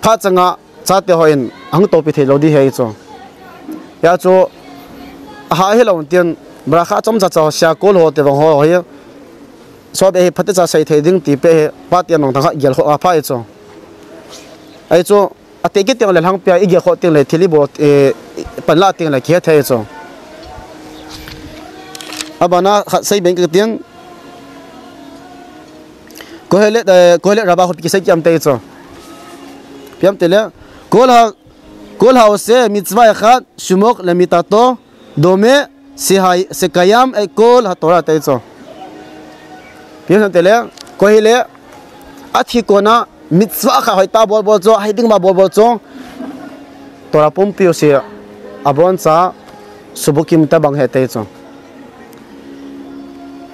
Phat changa chate ho in ahung topi thei lo di hi ahi chu. Ya chu, aha hi lo tin, brakha chom cha cha ho sia kol ho te vang ho hi. So be hi phat cha sei thei ding ti pe hi, pa ti anong thang kha gel ho a pha ahi chu. Ahi chu, Ate kit teng le lhangpia i gel khoh teng le thil i bol, eh, i panlah teng le kihe thei chu. Abana khat sei beng ka tin. Kohelet, eh, Kohelet Rabah ho pi kisei kiam tei chu. Piam tei le, כל ה-, כל העושה מצוה אחת, שמוק למיתתו, דומה שה-, שקיים את כל התורה tei chu. Piam tei le, Kohelet, athi kona, mitzvah khat hoitah bol bol chu, hiding ma bol bol chu, Torah pumpi u si, abon cha, subukim ta bang he tei chu.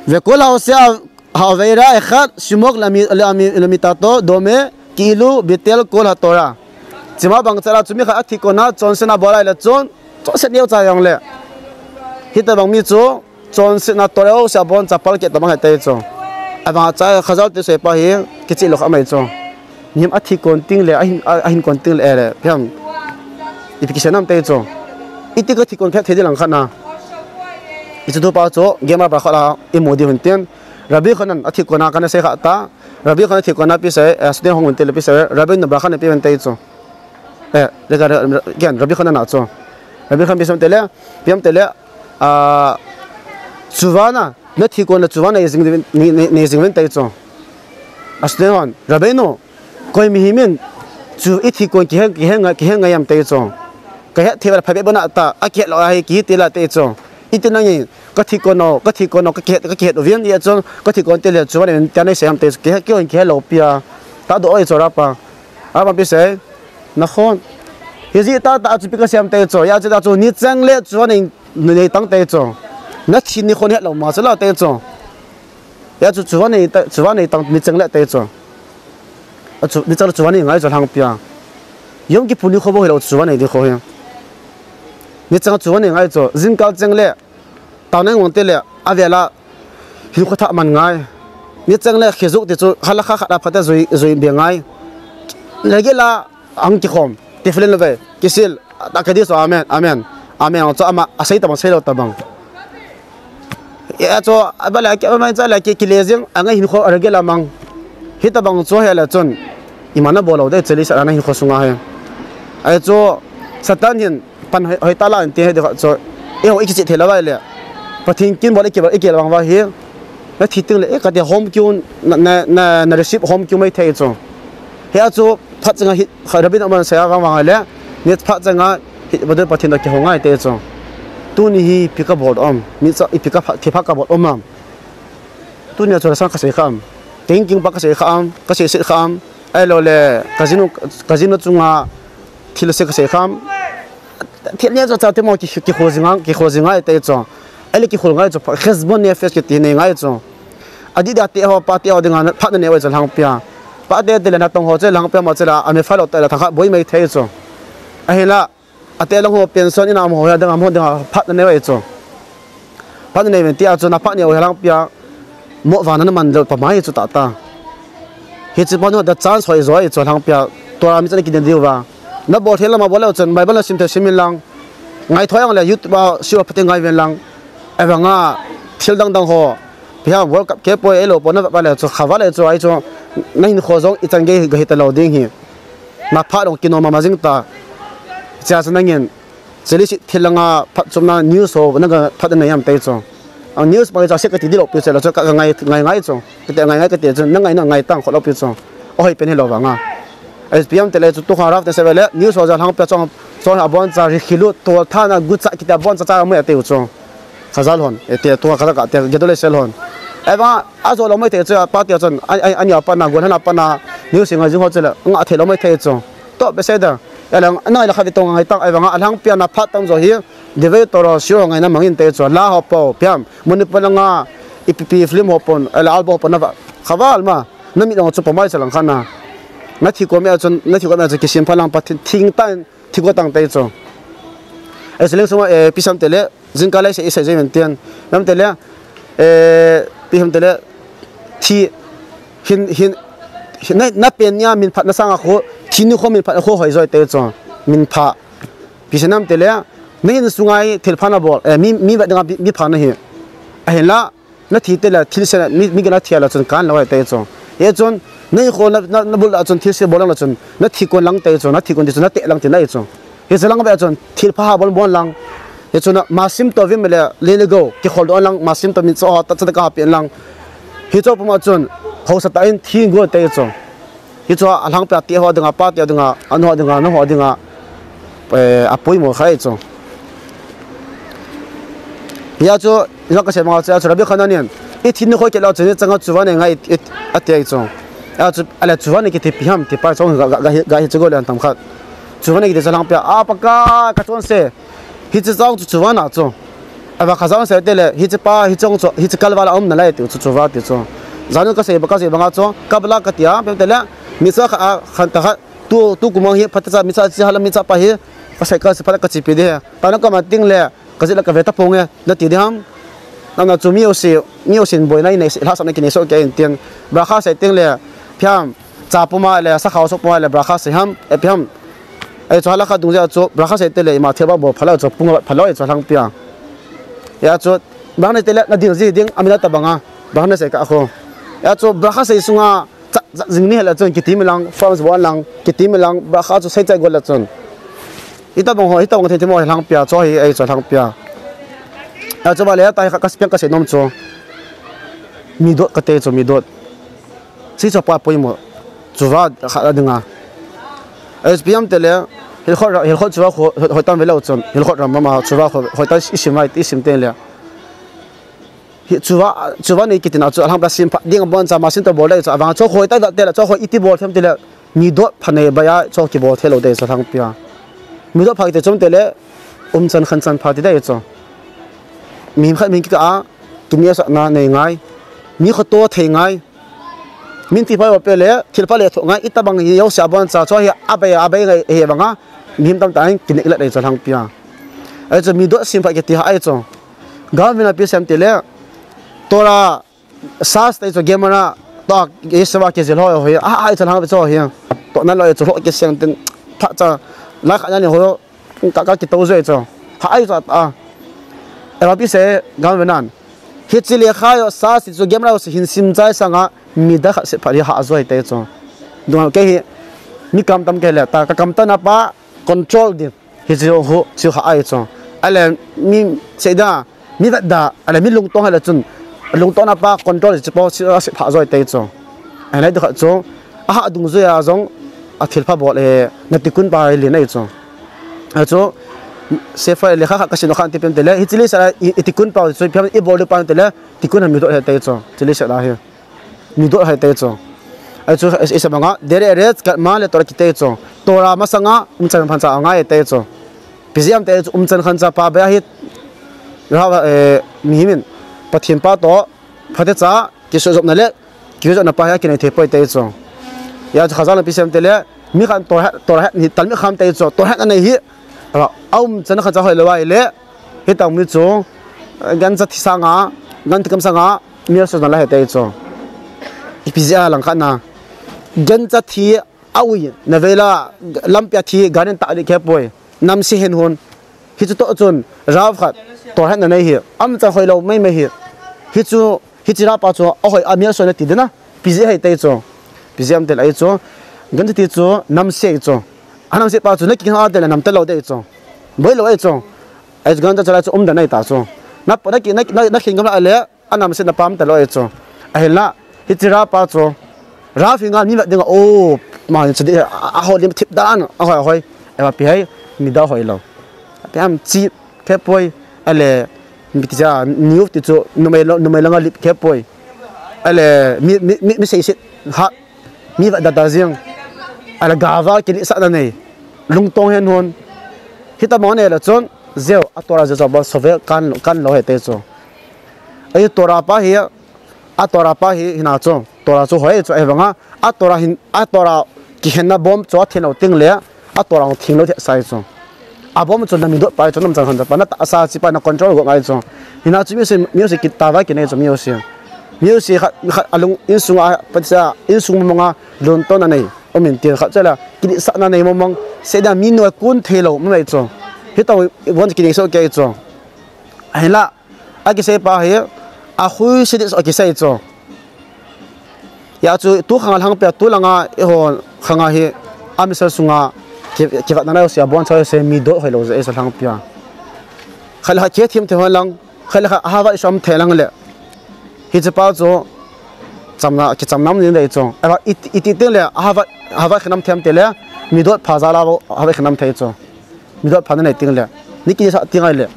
וכל העושה העבירה אחת, שמוק למי-, למי-, למיתתו, דומה כאילו ביטל כל התורה. Chima bang chala chu mi khat athi kona, chonsetna bol lai le chun, chonset neo cha jong le. Hita bang mi chu, chonsetna Torah u si abon cha palkeh ta bang he tei chu. Abang cha Khazal te sei pa hi, kichi lo kha mai chu. Nim athi kon ting le, ahin, a-, ahin kon ting le, eh, le, piam. Ipi kisei nam tei chu. Iti ka thi kon khet thei di lang khat na. Ichu tu pa chu, gema ba khat la, i mu di hun tin. Rabbi Yochanan athi kona kana sei kha ta. Rabbi Yochanan athi kona pi sei, eh, student hong hun tin le pi sei. Rabbi na ba khan pi ven tei chu. Eh, le ka, re-, gen, Rabbi Yochanan a chu. Rabbi Yochanan pi sei tei le, piam tei le, ah, chuva na, na thi kon le chuva nei jing, nei, nei, nei jing ven tei chu. A student hon, Rabbi no, Koi mihem in, chu i thi kon kihe, kihe ngai, kihe ngai am tei chu. Ka het thei val phabep bona ta, a kihet lo ahi kihi tila tei chu. Iti nangin, ka thi kon o, ka thi kon o, ka kihet, ka kihet uvin, i a chun, ka thi kon tile chu, vane tia nei sei am tei chu, kihe, kiho in kihe lo pia. Ta do oi chu rapa. Rapa pi sei, nakhon. Hiji ta ta chu pi ka sei am tei chu, i a chu ta chu, ni cheng le chu vane nei tang tei chu. Na thi ni khon het lo ma chu la tei chu. Ya chu chuva nei ta, chuva nei tang ni cheng le tei chu. A chu, ni cheng le chuva nei ngai chu lhangpia. Yom Kippur nikho bou hilou chuva nei ding kho hi. Ni cheng chuva nei ngai chu. Jingkah cheng le, tao nei ngong te le, a vela, hinkho thah man ngai. Ni cheng le, khezuk ti chu, halakha khat a phat a jui, jui be ngai. Lagi la, Ang kikhom, tefillin lou ve, kisil, ta kadi so, amen, amen, amen, ang chu ama, asei tabang, sei lou tabang. Ya chu, abale, ki, ama cha le, ki, kile jing, anga hinkho, arage lamang. Hitabang chu hele chun, ima na bol lou de, cheli sa na hinkho sunga he. Ai chu, Satan hin, pan hoi, hoi ta la, ti he de chu, e ho, i kichi thei lou vai le. Pathen kin bol, i ki bol, i ki bang va hi. Na thi ting le, e, ka ti home kiu, na, na, na, na receive home kiu mai thei chu. Hia chu, phat changa hi, kha Rabbi na man saya vang vang le, ni phat changa hi, badu Pathen da kihou ngai te chu. Tuni hi ipi ka bol om, mi cha ipi ka pha, thi pha ka bol om am. Tuni a chu la sang ka sei kham. Thinking pa ka sei kham, ka sei sit kham. Ai lo le, ka jinu, ka jinu chunga, thil se ka sei kham. Thil nia chu cha te mo ki, kihou jing ngai, kihou jing ngai te chu. Ai le kihou ngai chu, hezbon nefesh kiti nei ngai chu. Adi da te ho, pa te ho dinga, phat na nei vai chu lhangpia. Pa te te le na tong ho chu lhangpia mo chu la, a mi fa lou te la thang kha boi mai thei chu. Ahi la, a te long ho pension ina mo ho ya dinga mo dinga phat na nei vai chu. Phat na nei ven ti a chu na phat nei vai lhangpia. Mo vana na man lou pa mai chu ta ta. Hichi pa nu da chance hoi joi chu lhangpia. Torah mi chan ki den diu va. Na bol thei lama bol leu chun Bible na sim thei sim in lang. Ngai thoi ang le YouTube a siu phat ngai ven lang. Evanga thil dang dang ho. Pia World Cup ke poi elo po na va le chu kha va le chu ai chu. Na hinkho jong i chan gei ga hi ta lou ding hi. Na phat dong kino mama jing ta. Cha chu nangin. Cheli si thil langa phat chomna news ho na ga phat na yam te chu. Ang news pa cha se ka ti di lou pi chu la chu ka ngai, ngai ngai chu. Ka te ngai ngai ka te chu na ngai na ngai tang kho lou pi chu. Oi pen hi lou vanga. S P M te le chu tu kha raf te se ve le news ho ja lhangpia chong, chong abon cha ri khilu tol tha na gu cha kiti abon cha cha mo ya te u chu. Khazal hon, e te tu kha ka te ge do le sel hon. Eva a jo lou mai te chu pa te chun, a, a, a nia pa na, gol hana pa na, news ngai jing ho chu le, nga the lou mai te chu. To be se da. Ya lang, na la kha vi tong ngai tang, eva nga lhangpia na phat tam jo hi. Divider ho sure ngai na mangin te chu la ho po piam. Manipur langa ipi pi film ho pon, ala album ho pon na va. Khaval ma. Na mi dong chu pa mai chalang khana. Na thi ko me chun, na thi ko me chun kisim pha lang pa thi, thing tan thi ko tang te chu. E seleng suma e pisam te le, jingkah le se i se je men tian. Nam te le, e pisam te le thi hin, hin, hin na, na pen nia min phat na sanga kho, thi ni kho min phat kho hoi joi te chu. Min pha. Pi se nam te le, na hin sungai thil pha na bol, eh, mi, mi vet danga mi, mi pha na hi. Ahin la, na thi te le, thil se na, mi, mi gana thi la chun kan lo ai te chu. Ye chun, Nahinkho na, na, nabul a chun thilse bol lang la chun, nathi kon lang te chu, nathi kon ti chu, nateh lang tina chu. Hiche lang beh a chun, thilpha ha bol bol lang. Hichu na, masim to vim le, le le go, kikhol don lang, masim to min cho ha, ta cha ka ha pen lang. Hichu puma chun, haosa tah in thi go te chu. Hichu a lhangpia te ho dinga, pa te dinga, an ho dinga, na ho dinga, eh, apoimo khai chu. Hia chu, ina kasei banga chu, chu Rabbi Khanani in, "I thin ni khoi kit lou chun, i changa chuva nei ngai," i, i, ati chu. A chu, ale chuva nei kiti ipi ham, ti pa chu ga, ga, ga, ga hi chu go le an tam khat. Chuva nei kiti chu lhangpia, a pa ka, ka chonse. Hiche chang chu chuva na chu. Ava kha jang se te le, hiche pa, hiche chang chu, hiche kalval a um nalai ti chu chuva ti chu. Janu kasei ba, kasei banga chu, kabla katia, pem te le, mi cha kha, a, khan ta kha, tu, tu kumang hi, phatecha, mi cha chi hala, mi cha pa hi, kasei ka, se phat kachipi de. Ta na kama ting le, Kajih la kave taponge, nati diham. Nana chu mi usi, mi usin boina inei, lhasam na kinei soh kei in tin. Bracha sei teng le, phiam, cha puma le, sakhao soh puma le, bracha sei ham, e phiam. E chu halakha dungjui a chu, bracha sei te le, ima thilbol phalou chu, pung phalou e chu lhangpia. Hia chu, bracha nei te le, nading ji ding, amina tabanga, bracha nei sei ka kho. Hia chu, bracha sei sunga, cha, cha, jing ni hela chun, kiti mi lang, forms bon lang, kiti mi lang, bracha chu sei chai gol la chun. Hitabang ho, hitabang thei thei mo hi lhangpia, chu hi ei chu lhangpia. A chu ba le, ta hi kha ka spiang kasei nom chu. Midot kate chu midot. Si chu pa poimo. Chuva kha la dinga. S P M te le, hilkhot ra, hilkhot chuva kho, hoi, hoitan velou chun. Hilkhot ram mama chuva kho, hoitan isim vai, isim te le. Hi chuva, chuva nei kitina chu alhangpia simpha ding bon cha masim to bol dai chu avang chu hoitan da te le, chu hoi iti bol them te le. Midot phanei baiya chu kibol thei lou dei chu lhangpia. Midot pha kiti chom te le, umchan khanchan pha ti dei chu. Mihem khat mihem kikah a, kimialsahna nei ngai. Mi khoto thei ngai. Min ti phai uva pe le, thilpha le thoh ngai, itabang hi jouse a bon cha chu hi abai, abai ngai hi banga, mihem tamtah in kinei la dei chu lhangpia. Ahi chu midot simpha kiti ha ahi chu. Gam vin a pi sem ti le, Torah, Sas te chu Gemara, to, Yeshua kijil ho hi, a, a, chu lhang chu hi. To na lo chu ho kiseng tin, pha cha, la kha na ni ho, ka, ka kito joi chu. Ha ahi chu a. Eva pi se, gam vin an. Hiche lekha jo Sas chu Gemara ho se hin sim chai sanga, midot khat se pha ri ha joi te chu. Dunga kei hi, mi kam tam kei le, ta, ka kam ta na pa, control din. Hichu hu, chu kha ahi chu. Ale mi seida, mi vetda, ale mi lungtong hela chun. Lungtong na pa control chu po si, si pha joi te chu. Anei tu kha chu. Aha dungjuia jong, athilpha bol e, na tikkun pa hi le nei chu. Ahi chu, Sefer lekha kha kasim u khan ti pem te le, hiche lekha a i, i tikkun pa chu, i pem i bol pa te le, tikkun ha midot he te chu. Hiche lekha a hi. Midot hai te chu. Ahi chu, is, is banga, Derech Eretz, Kadma le Torah kiti chu. Torah masanga, umchan khancha angai te chu. Ipi jeh ham te chu, umchan khancha pa beh a hi, ra, eh, mihem in. Pathen pa to, phatecha, kisujopna le, kisujopna pa hi kinei thei poi te chu. Hia chu Chazal in ipi sem te le, mi khan Torah, Torah ni talmid kham te chu, Torah na nei hi, a, umchan khancha hoi lou a le, Hitang mi chu, eh, gancha thi sanga, gancha kam sanga, mi a suna la hete chu. Ipi jeh a lang khat na. Gancha thi a ui, na vela, lampia thi, ganin ta di khe poi. Namse hen hon. Hichu to chun, rav khat, Torah na nei hi. Umchan hoi lou mai mai hi. Hichu, hiche rav pa chu, ahoi, a mi a suna ti dena. Ipi jeh ham te chu. Ipi jeh ham te le chu. Gancha thi chu, namse chu. A namse pa chu, na kihal te le nam te lou te chu. Boi lou e chu. Ahi chu gancha chalai chu umdan ahi ta chu. Na, na ki, na, na, na khin gam la le, a namse na pam talou e chu. Ahinla, hiche rav pa chu. Rav hi ngal mi vet dinga, o, ma chu di, a, a ho lim thip dan, a hoi, a hoi. Eva pi hai, mi da hoi lou. Api ham chi, khe poi, ale, mi ti cha, niu ti chu, numei lo, numei langa lip khe poi. Ale, mi, mi, mi, mi sei sit, ha, Mi vet da da jing. Ala gava kinehsahna nei. Lungtong hen hon. Hitabang nei le chun. Jeh a Torah jeh a ba sove kan, kan lou hete chu. Ahi Torah pa hi, a Torah pa hi hina chu. Torah chu hoi chu ahi vanga. A Torah hin, a Torah kihenna bom chu a thin lou ting le. A Torah hung thing lou thei sai chu. A bom chu na midot pa chu, na umchan khancha pa, na tahsa chi pa, na control go ngai chu. Hina chu mi usi, mi usi kit tava kinei chu mi usi. Mi usi khat, khat alung insunga, patsa, insung mong a lungtona nei. Umin tin khat chela, kinehsahna nei mong mong. Seida mi noi kun thei lou, mai chu. Hitobang kinei soh kei chu. Ahinla, a kisei pa hi, a hui se di so kisei chu. Hia chu tu khanga lhangpia, tu langa eiho khanga hi, a mission sunga ki, kivat nana jouse, abon cha jouse, mi dot hoilou jeh ahi chu lhangpia. Khat le khat kithim thei hon lang, khat le khat ahava isam thei lang le. Hiche pa chu chamna, kichamna um ding ahi chu. Ahivang iti, iti teng le ahava, ahava khinam thei em tile, mi dot pha jal a ahava khinam thei chu. Mi dot pha nanei teng le, ni kisah teng ahile,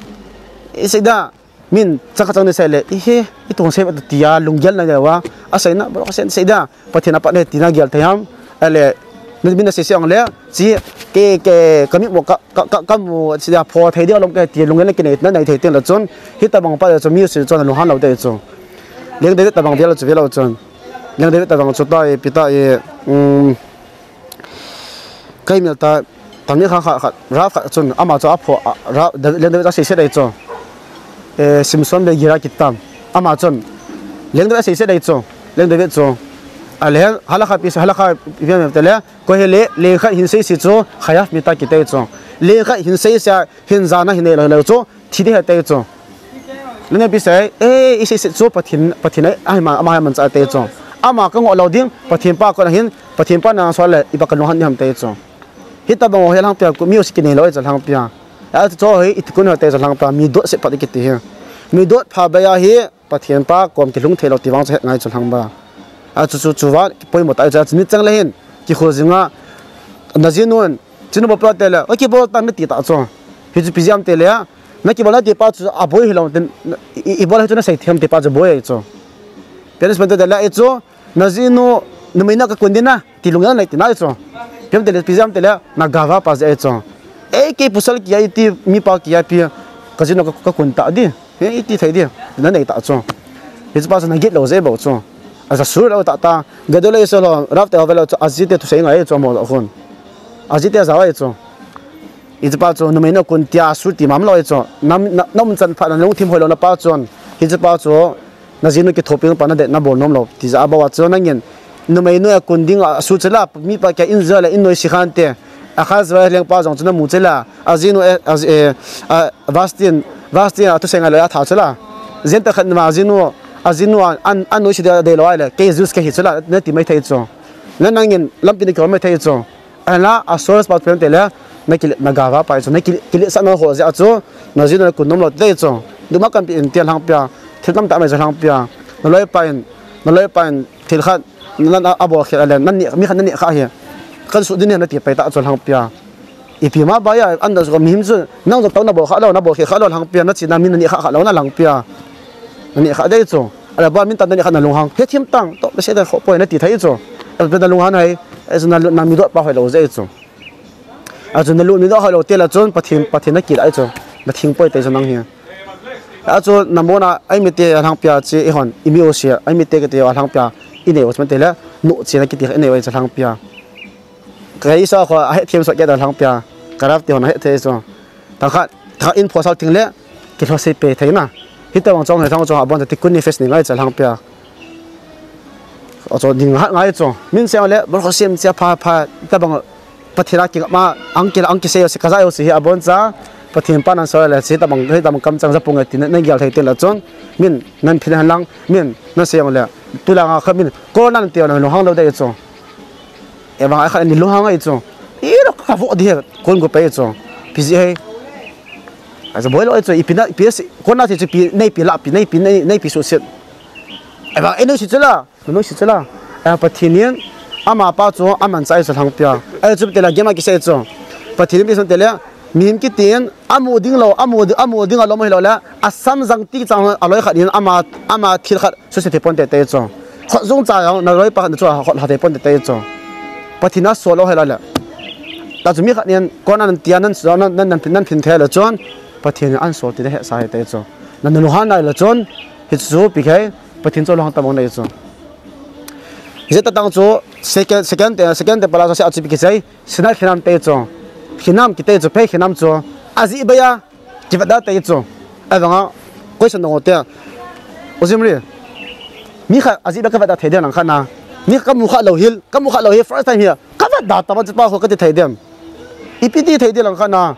isei da, min chang khat chang ni sei le, ihe, itong sei tia lunggel na le uva, asei na, bro, sei, sei da, Pathen apat ahi tina gel thei ham, ale, min, min asei sei ong le, chi, ke, ke, kami mo, ka, ka, ka, kamu, chi da, pho thei ding alom ke ti, lunggel na kinei, nanei thei teng le chun, hitabang pa le chun, mi u si chun, lunghang lou te chu. Leng David tabang vel chu, vel lou chun. Leng David tabang chu ta e, pi ta e, um, Ka email ta, tami kha kha kha, Ralph kha chun, ama chu apho, a, Ralph, David, Leng David asei set ahi chu. Eh, Simson le Gira kitam. Ama chun, Leng David asei set ahi chu. Leng David chu. Ale, hala kha pi, hala kha pi, pi, pi, tele, ko he le, le kha hin sei si chu, khayaf mi ta kite chu. Le kha hin sei sa, hin jana hin nei lo, lo chu, thi ding ahi te chu. Lene pi sei, eh, isei sei chu Pathen, Pathen ahi, ama, ama ahi manchah te chu. Ama ka ngoh lou ding, Pathen pa kona hin, Pathen pa na so le, ipi ka lunghang ding ham te chu. Hitabang ho hi lhangpia, mi u si kinei lou ahi chu lhangpia. Achu chu hi, iti kun ho te chu lhangpia, mi dot se phat kiti hi. Mi dot pha beiya hi, Pathen pa kom kilhung thei lou ti vang chu het ngai chu lhangpia. Achu chu, chu va, poimo ta chu, chu ni chang le hin, kikhol jinga, na jinun, chinu bol pa te le, o kibol ta na ti ta chu. Hichu ipi jeh ham tile, na kibol na ti pa chu aboi hilou tin, i, i, ibol hi chu na sei them ti pa chu boi ahi chu. Punishment te le ahi chu, na jinu, numei na ka kun ding na, ti lunggel nei tina ahi chu. Ipi ham tile, ipi jeh ham tile, na gava pa jeh ahi chu. Ei, kei pasal kia iti, mi pa kia pi, ka jinu ka, ka kun ta di. He, iti thei di, na nei ta chu. Hichu pa chu na git lou jeh bou chu. Aja sur lou ta ta. Gadol ahi chu lo, Ralph te ho ve lou chu, aji te thusei ngai chu mo lou khun. Aji te jao ahi chu. Hichu pa chu, numei na kun tia sur ti mam lou ahi chu. Na, na, na umchan phat na lungthim hoilou na pa chun. Hichu pa chu, na jinu kithopina pa na det na bol nom lou. Ti jeh a bou a chu nangin. Numei nu a kun ding a sur chu la, mi pa kia in jeh le in noise khan te. A kha jeh leng pa jong chu na mu chu la. A jinu, eh, a, eh, a, Vastin, Vastin a thusei ngai lou a tha chu la. Jen ta khat ma jinu, a jinu a, an, an noise de, de lou ahile. Kei juice ka hi chu la, na ti mai thei chu. Na nangin, lampi na kihol mai thei chu. Ahinla, a source pa pen te le, na kile, na gava pa chu, na kile, kile sa na ho jeh a chu, na jinu na kun nom lou te chu. Duma kan pi in tia lhangpia, thil tam ta mai chu lhangpia. Na loi pa in, na loi pa in, thil khat, nan a, a bol khel a le, nan ni, mi khat nan ni kha hi. Kan su din na ti pai ta chu lhangpia. Ipi ma ba ya, an da su ka mi him chu, nang jong tau na bol kha lou, na bol khel kha lou lhangpia, na chi na min na ni kha kha lou na lhangpia. Na ni kha dei chu. Ala ba min tan na ni kha na lunghang. He thim tang, to, se da kho poi na ti thei chu. Ala ba na lunghang hai, e chu na, na mi dot pa hoi lou jeh chu. Achu na lu mi dot hoi lou te la chun, Pathen, Pathen na kile ahi chu. Na thing poi te chu nang hi. Achu, na mona, ai mi te a lhangpia chi, i hon, i mi u si, ai mi te kiti a lhangpia, i nei u chi man te le, nu chi na kiti, i nei u chi lhangpia. Ka isa kho, a het thim so ke ta lhangpia. Ka Ralph te hon a het thei chu. Tang khat, tang khat in pho sau ting le, kilhose pe thei na. Hitabang chong he thang chong a bon ta ti kun ni face ni ngai chi lhangpia. Achu ding hat ngai chu. Min se le, bol kho sem chia pha pha, tabang Pathen a kingap ma, ang kila, ang kisei u si, ka jai u si hi abon cha, Pathen pa nan so le, si tabang, hitabang kam chang ja pung e ti na, na gel thei te la chun, min, nan phin han lang, min, nan sei ong le, tu la nga kha min, ko nan ti na lunghang lou dei chu. E bang a kha ni lunghang ai chu. I lo ka vo di he, kon go pe chu. Pi ji he. Achu boi lou ai chu, ipi na, ipi si, ko na ti chu pi, nei pi la, pi, nei pi, nei, nei pi su si. E bang, e no si chu la. Nunu si chu la. A Pathen in ama pa chu aman chai chu lhangpia. Ai chu te la gema kisei chu. Pathen in pi sun te le. Mihem kitin amu ding lou, amu, amu ding alom hilou le. Asam jang ti chang aloi khat in ama, ama thil khat suse thei pon te te chu. Khot jung cha jong na loi pa khat chu khot ha thei pon te te chu. Pathen a so lou hilou le. Ta chu mi khat in kon an tia nan, nan, nan, nan phin, nan phin thei le chun. Pathen in an so ti te he sa he te chu. Nan nu han nai le chun. Hi chu pi khai. Pathen chu lhang ta bang nei chu. Jeta tang chu second, second, eh, second te pala chu se a chu pi kisei, sinai khinam te chu. Khinam kite chu, phei khinam chu. Aji baya, kivat da te chu. Avanga, question nong te. U Jim Ri. Mi kha aji ba kavat da thei dem lang kha na. Mi kamu kha lou hil, kamu kha lou hil first time hi. Kavat da ta ba chu pa ho kati thei dem. Ipi ti thei dem lang kha na.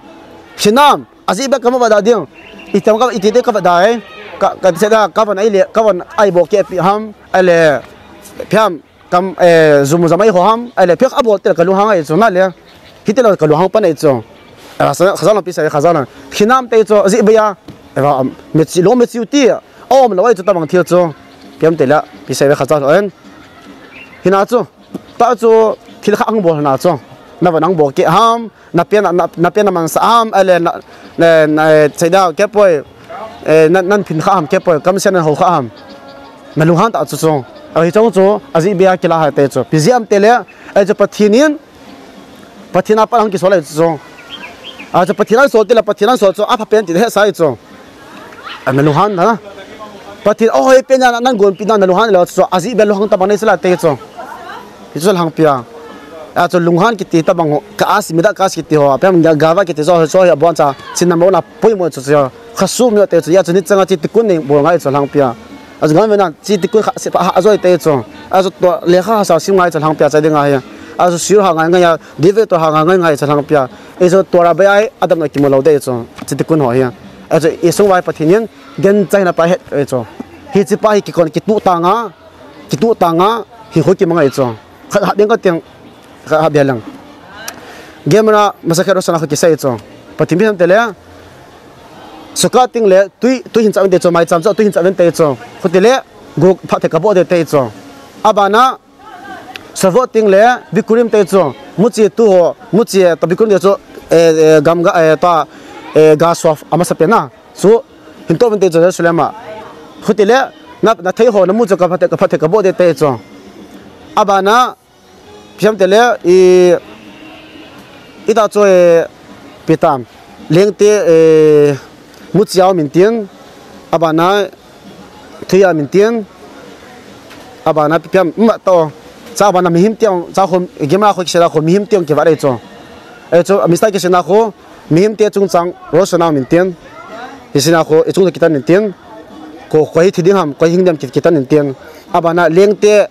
Khinam. Aji ba kama vada ding. Itam ka iti te ka vada e. Ka, ka se da ka van ai le, ka van ai bo ke pi ham, ai le. Phiam. kam, eh, jum jam ahi ho ham, ahile pek abol te kalunghang ahi chu, nale. Hiti la kalunghang pan ahi chu. Eh, Khazang, Khazang pi sa, Khazang. Khinam te chu, ajih beiya. Eh, va, am, mechi lo, mechi u ti. Aum lo ahi chu tabang thil chu. Piam te la, pi sa ve Khazang en. Hina chu. Ta chu, thil kha ang bol na chu. Na va nang bol ke ham. Na pen, na, na pen na man sa ham, ale na, na, na, eh, chai da, ke poi, eh, na, nan phin kha ham, ke poi, kam sian nan ho kha ham. Na lunghan ta chu chu. A hi chong chu, ajih beiya kila ha te chu. Pi jeh ham te le, eh, chu Pathen in, Pathen a pa hang kisol le chu chu. A chu Pathen a sol te le, Pathen a sol chu, a pha pen ti he sa chu. A na lunghan na. Pathen, o hoi pen na, nan gon pi na, na lunghan le chu, ajih beiya lunghan tabang nei sila te chu. Hichu lhangpia. A chu lunghan kiti tabang ho, ka asi mida ka asi kiti ho. Apiam ga, gava kiti jo, jo hi abon cha. Chin number one a poimo chu chu. Kha su mi te chu. Ya chu ni changa chi tikun nei bol ngai chu lhangpia. A chu gam ve na chi tikun kha se pa ha joi te chu. A chu to le kha sa sim ngai chu lhangpia cha ding ngai. A chu sir ha ngai ngai ya, dive to ha ngai ngai ngai chu lhangpia. E chu to ra bai ai adam no kimu lo te chu. Chi tikun ho hi. A chu i sung vai Pathen in gen chai na pa het e chu. Hi chi pa hi kikon kitu ta nga. Kitu tanga, hi ho kimang ahi chu. Khat hat ding ka tiang, khat hat dia lang. Gemara, masa khat Rosh Hashanah ho kisei chu. Pathen pi ham te le, Sukkot ting le, tui, tui hin cha ven te chu, mai cham chu, tui hin cha ven te chu. Khu te le, go pha te ka bo de te chu. Abana, Shavuot ting le, Bikurim te chu. Muchi tu ho, muchi ta Bikurim te chu, eh, eh, gam ga, eh, ta, eh, ga sof, amasa pe na. Chu, hin to ven te chu Jerusalem a. Khu te le, na, na thei ho, na mu chu ka pha te, ka pha te ka bo de te chu. Abana, piam te le, i, i ta chu, e, pi tam. Leng te, e, mu chia min tin. Abana, thuia min tin. Abana, pi piam, ma to. Cha abana, mihim te, cha ho, gemara ho kisei la ho, mihim te kiva de chu. E chu, mista kisei na ho, Mihem te chungchang Rosh Hashanah min tin. Hi sina kho, i chung to kitan in tin. Ko, koi thi ding ham, koi hing ding ham ki-, kitan in tin. Abana leng te,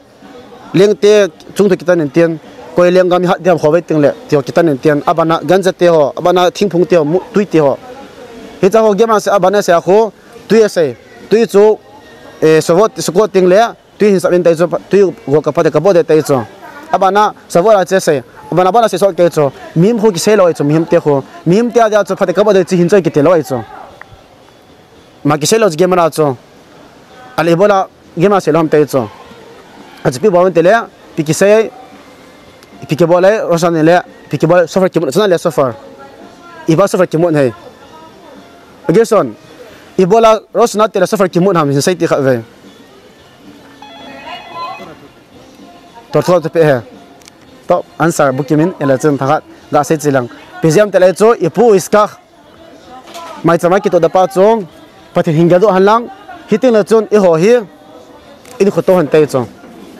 leng te chung to kitan in tin. Koi leng gam hat ding ham kho ve ting le, ti ho kitan in tin. Abana ganja te ho, abana thingphung te ho, mu-, tui te ho. Hicha ho gemara sei, abana sei a kho, tui asei. Tui chu, eh, Shavuot, Sukkot ting le, Tui hin sap in tai chu, tui go ka pha te ka bo de tai chu. Abana, Shavuot a che sei. Abana, abana sei sot kei chu. Mihem kho kisei lou ai chu, mihem te kho. Mihem te a dia chu, pha te ka bo de chi hin choi kiti lou ai chu. Ma kisei lou chu gemara chu. Ale ibola gemara sei lou ham tai chu. A chu ipi bol te le, ipi kisei, ipi kibol le, Rosh Hashanah le, ipi kibol, shofar kimu, chu na le shofar. Iba shofar kimu nei. Gerson, ibola Rosh Hashanah te le shofar kimu ham, hin sei ti khat ve. Tor thot pe he. To answer bu kimin, ela chun thakhat ga sei chi lang. Ipi jeh ham te le chu, ipu Yitzchak. Maicham a kitoh da pa chu, Pathen hin geldoh hen lang. Hitin le chun, eiho hi, in kho to hen tai chu.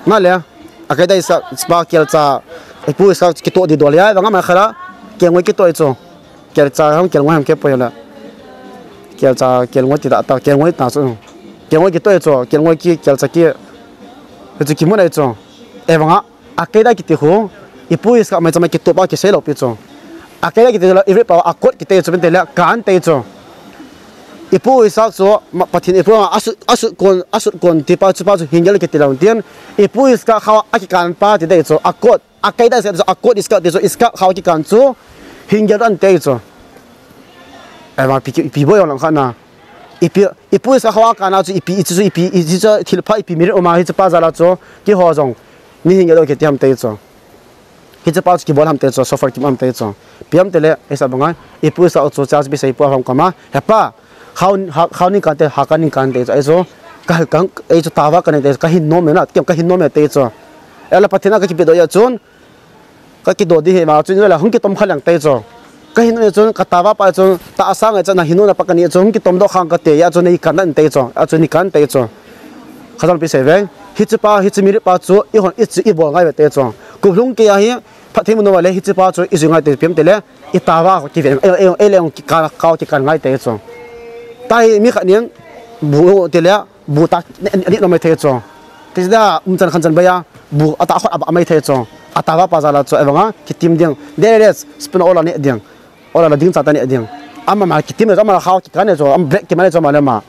Na le, a kai dai sa, spa kel cha, ipu Yitzchak kitoh di dol ya, vang ma khala, kelngoi kitoh chu. Kelcha ham kelngoi ham ke poi la. Kelcha kelngoi ti da ta kelngoi ta chu. Kelngoi kitoh chu, kelngoi ki kelcha ki. Chu kimu nai chu. Evanga, Akedah kiti khu. Ipu Yitzchak maicham a kitoh pa kisei lou pi chu. Akedah kiti la Hebrew pao a kot kiti chu pen te la kan te chu. Ipu Yitzchak chu ma-, Pathen ipu a asut, asut kon, asut kon ti pa chu pa chu hin gel kiti lou tin. Ipu Yitzchak khawa akikan pa ti dei chu a kot. Akedah se, a kot Yitzchak ti chu, Yitzchak khawa kikan chu, hin gel an te chu. Ai va, ipi, ipi bol jong lang khat na. Ipi, ipu Yitzchak khawa kana chu, ipi, ichu chu, ipi, ichu chu, thil pha, ipi mirit um a, hichu pa jal a chu, keiho jong, ni hin gel kiti ham te chu. Hichu pa chu kibol ham te chu, shofar kimu ham te chu. Ipi ham te le, eisa banga, ipu Yitzchak chu, church bi sei pu a hong kama, he pa, Khao, ha, khao ni kan te, ha kan ni kan te chu, ei chu, ka, ka, ei chu tava kan te, ka hin nom e na, kem ka hin nom e te chu. Ela Pathen a ka kipe doh ya chun, ka kidoh di he ma chun, ela hung kitom kha lang te chu. Ka hin nom e chun, ka tava pa chun, ta asang e chun, na hin nom na pa ka ni chun, hung kitom doh khang ka te, ya chun, nei kan te chu, a chun ni kan te chu. Khazang pi sei ve, hichu pa, hichu mirit pa chu, eihon, i chu, i bol ngai ve te chu. Kup lhung kei a hi, Phatthei mun nova le hichu pa chu i jui ngai te ipi ham te le, i tava kiven, ei, ei, ei le ong ki ka, ka kikan ngai te chu. Tahi mi khat nin, bu te le, bu ta, ni, ni, ni no mai the chu. Ti da, um chan khan chan baya, bu ata khot aba mai the chu. A tava pa jal a chu, evanga, kitim ding. Dere, spin ola ne ding. Ola la ding cha ta ne ding. Ama ma kitim le, ama la khao kikan ne chu, am break kiman ne chu, ama le ma.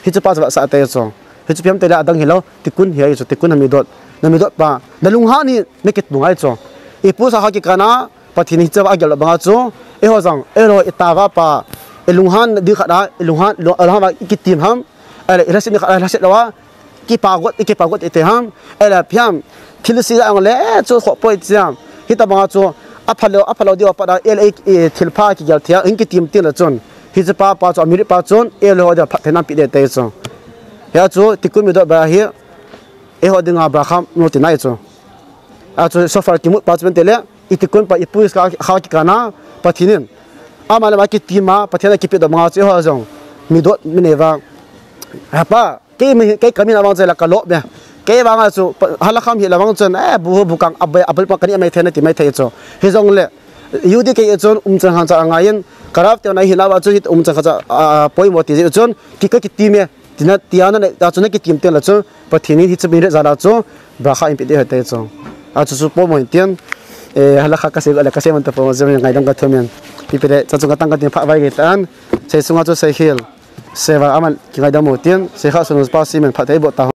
Hichu pa chu sa te chu. Hichu ipi ham itile adang hilou, tikkun hi ahi chu, tikkun ha midot. Na midot pa, na lunghan hi na kitu ngai chu. Ipu sa ha kikah a, Pathen in hiche a agel banga chu, eiho jong, eiho itao pa, ilunghan ding khat a, ilunghan, lung, lunghan va ikitim ham, ahile ilhaset ding khat a, ilhaset lou a, kipa got, ikipa got ite ham, ahile ipi ham, thilse jong le chu khoh poi ti ham. Hitabanga chu, aphalou, aphalou diu apat a, ahile i, i thilpha kigel thei a, in kitim teng le chun. Hiche pa, pa chu, amirit pa chun, eiho dinga phattheina pe ding ahi chu. Hia chu, tikkun midot ba hi, eiho dinga bracha mu tina ahi chu. Achu so far kimut pa chu pen tele, i tikkun pa ipu Iskar ha kikah a, Pathen in. Ama le ama kitim a, Pathen a kipedoh banga chu eiho jong. Midot mi nei va. Hapa, kei mi, kei kamin a vang chu la kalop me. Kei vang a chu, pa, halakha mi la vang chun, eh, bu, bu kang, abe, abe pa kani amai thei na ti mai thei chu. Hijongle, U D K chun umchan khancha angai in, karap te na hi la va chu hi umchan khancha, a, poimo ti jeh chun, ki ka kitim e. Tina, tia na, achu na kitim teng le chu, Pathen in hiche amirit jal a chu, bracha in pe ding ahi ti chu. Achu chu poimo in tin, eh, halakha kasei le, kasei man ta poimo jong ngaidam kathum in. Ipi le, cha chu katang katin phat vai gei tan, sei sunga chu sei hil. Seva aman kingaidam u tin, sei kha sunu pa simen phatthei boh ta.